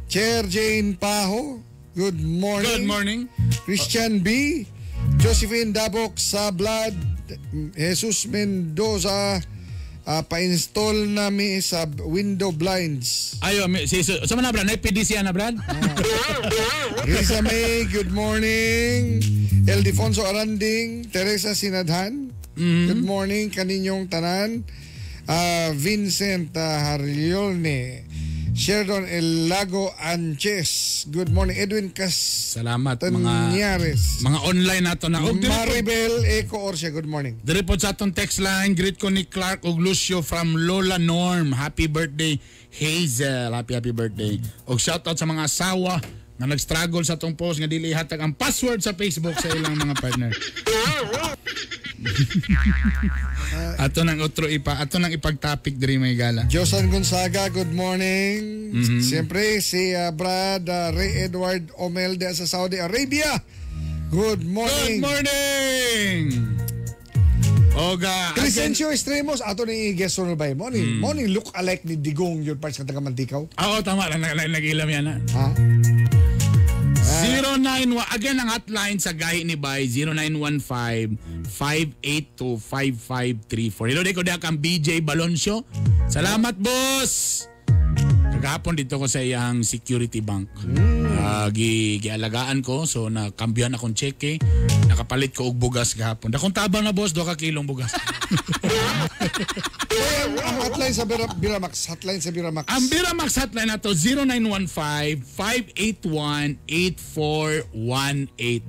Speaker 7: Chair Jane Paho, good morning.
Speaker 8: Good morning.
Speaker 7: Christian B. Josephine Dabok Sablad, Jesus Mendoza, pa-install nami sa window blinds.
Speaker 8: Ayo, si, si, sa man na, Brad? Nay PD siya na, Brad?
Speaker 7: Risa May, good morning. Eldefonso Aranding, Teresa Sinadhan, good morning kaninyong tanan. Vincent Hariolne, Sherdon El Lago Anches, good morning. Edwin Cas
Speaker 8: Salamat mga
Speaker 7: Tanyares.
Speaker 8: mga online nato na. Og diri po-
Speaker 7: Maribel Eco Orsia, good morning.
Speaker 8: Diri po sa atong text line, greet ko ni Clark og Lucio from Lola Norm. Happy birthday, Hazel. Happy, happy birthday. Og shoutout sa mga asawa nga nag-struggle sa atong post nga dili ihatag ang password sa Facebook sa ilang mga partner. Ato nang otro ipa, ato nang ipag-topic diri may gala.
Speaker 7: Josan Gonzaga, good morning. Siyempre, si Brad Ray Edward Omelde sa Saudi Arabia. Good morning.
Speaker 8: Good morning! Oga,
Speaker 7: Crescencio Estremos ato ni guest honor ba mo ni mo ni look alike ni Digong yun parts ka taga Mantikao.
Speaker 8: Oo, tama. Nag-ilam yan.
Speaker 7: Ha?
Speaker 8: 091 again ang hotline sa Gahi ni Bay 0915-582-5534. Hello ko diha kang BJ Baloncio. Salamat boss. Kagahapon dito ko sa iyang security bank. Gialagaan ko so nakambyohan akong cheque. Nakapalit ko og bugas gahapon. Dakong tabang na boss, 2 ka kilong bugas.
Speaker 7: Kaya ang hotline sa Biramax, hotline sa Biramax.
Speaker 8: Ang Biramax hotline nato 0915-581-8418.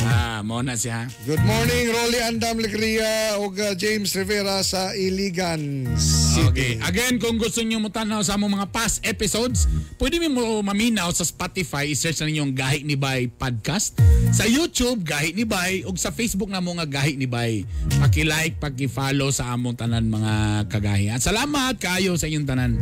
Speaker 8: Ah, mo na siya.
Speaker 7: Good morning, Rolly Andam Legria ug James Rivera sa Iligan City.
Speaker 8: Okay. Again, kung gusto niyo mo tanaw sa among mga past episodes, pwede mo maminaw sa Spotify, i-search na ninyo ang Gahi ni Bay podcast. Sa YouTube, Gahi ni Bay, ug sa Facebook na mo nga Gahi ni Bay. Paki-like, paki-follow sa among tanan mga kagahi. At salamat kayo sa inyong tanan.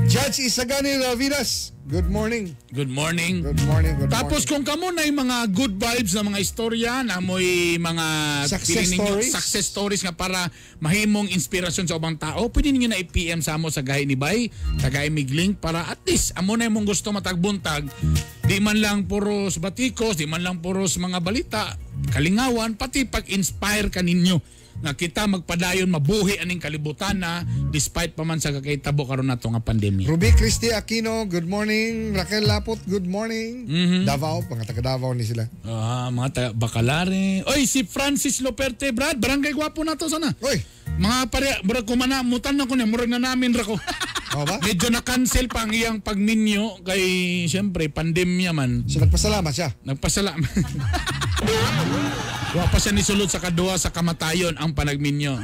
Speaker 7: Judge Isagani Ravidas, good morning.
Speaker 8: Good morning.
Speaker 7: Good morning, good
Speaker 8: Tapos
Speaker 7: morning.
Speaker 8: kung kamo na yung mga good vibes na mga istorya, na mo'y mga
Speaker 7: Success
Speaker 8: feeling ninyo,
Speaker 7: stories?
Speaker 8: success stories nga para mahimong inspirasyon sa ubang tao, pwede ninyo na i-PM sa amo sa Gahi ni Bay, tagay mig link para at least amo na imong gusto matagbuntag. Di man lang puros batikos, di man lang puros mga balita, kalingawan, pati pag-inspire ka ninyo nga kita magpadayon mabuhi aning kalibutan na despite pa man sa kakahitabo karon nato nga pandemya.
Speaker 7: Ruby Christie Aquino, good morning. Raquel Lapot, good morning. Davao, mga taga Davao ni sila.
Speaker 8: Ah, mga taga Bakalare. Oy, si Francis Loperte, Brad, barangay gwapo na to sana.
Speaker 7: Oy.
Speaker 8: Mga pare, murag kumana, mutan na ko niya, murag na namin ra ko.
Speaker 7: ba?
Speaker 8: Medyo na-cancel pa ang iyang pagminyo kay siyempre pandemya man.
Speaker 7: So nagpasalamat siya.
Speaker 8: Nagpasalamat. Wa pa siya nisulod sa kaduha sa kamatayon ang panagminyo.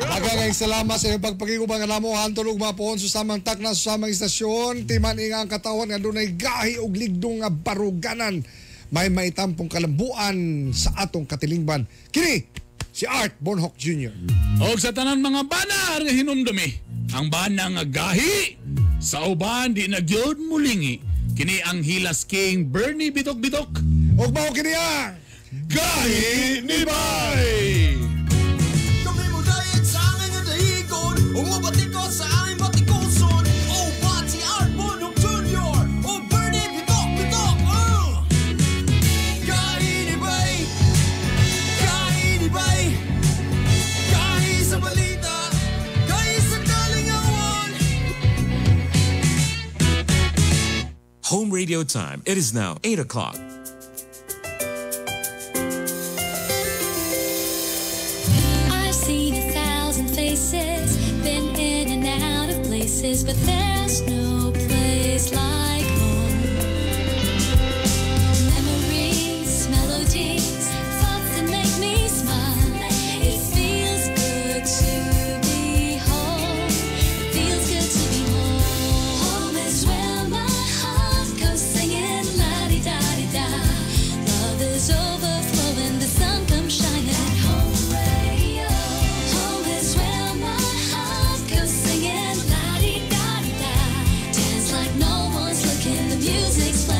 Speaker 7: Daghang salamat sa inyong pagpakigubang nga namo hantol ug mapuon sa samang takna sa samang istasyon timan inga ang katawan nga dunay gahi ug ligdong nga baruganan may maitampong kalambuan sa atong katilingban. Kini si Art Bonhoc Jr.
Speaker 8: Og sa tanan mga bana nga hinumdumi, ang bana nga gahi sa uban di na gyud mulingi. Kini ang Hilas King Bernie Bitok Bitok.
Speaker 7: Og mao kini ang
Speaker 8: Gahi ni Bay!
Speaker 1: Kami mo dayet sa amin nga dahigon Umabati ko sa aming batikoson O Bati Art Bonhoc Jr. O Bernie Bitok Bitok. Gahi ni Bay, Gahi ni Bay, Gahi sa balita, Gahi sa kalingawan.
Speaker 3: Home radio time. It is now 8 o'clock.
Speaker 4: I've seen 1,000 faces, been in and out of places, but there's no place like home. Memories, melodies, thoughts that make me smile. It feels good to be home. It feels good to be home. Home is where my heart goes singing la-di-da-di-da. Love is overflowing, the sun comes shining at home radio. Home is where my heart goes singing la-di-da-di-da. Dance like no one's looking, the music's playing.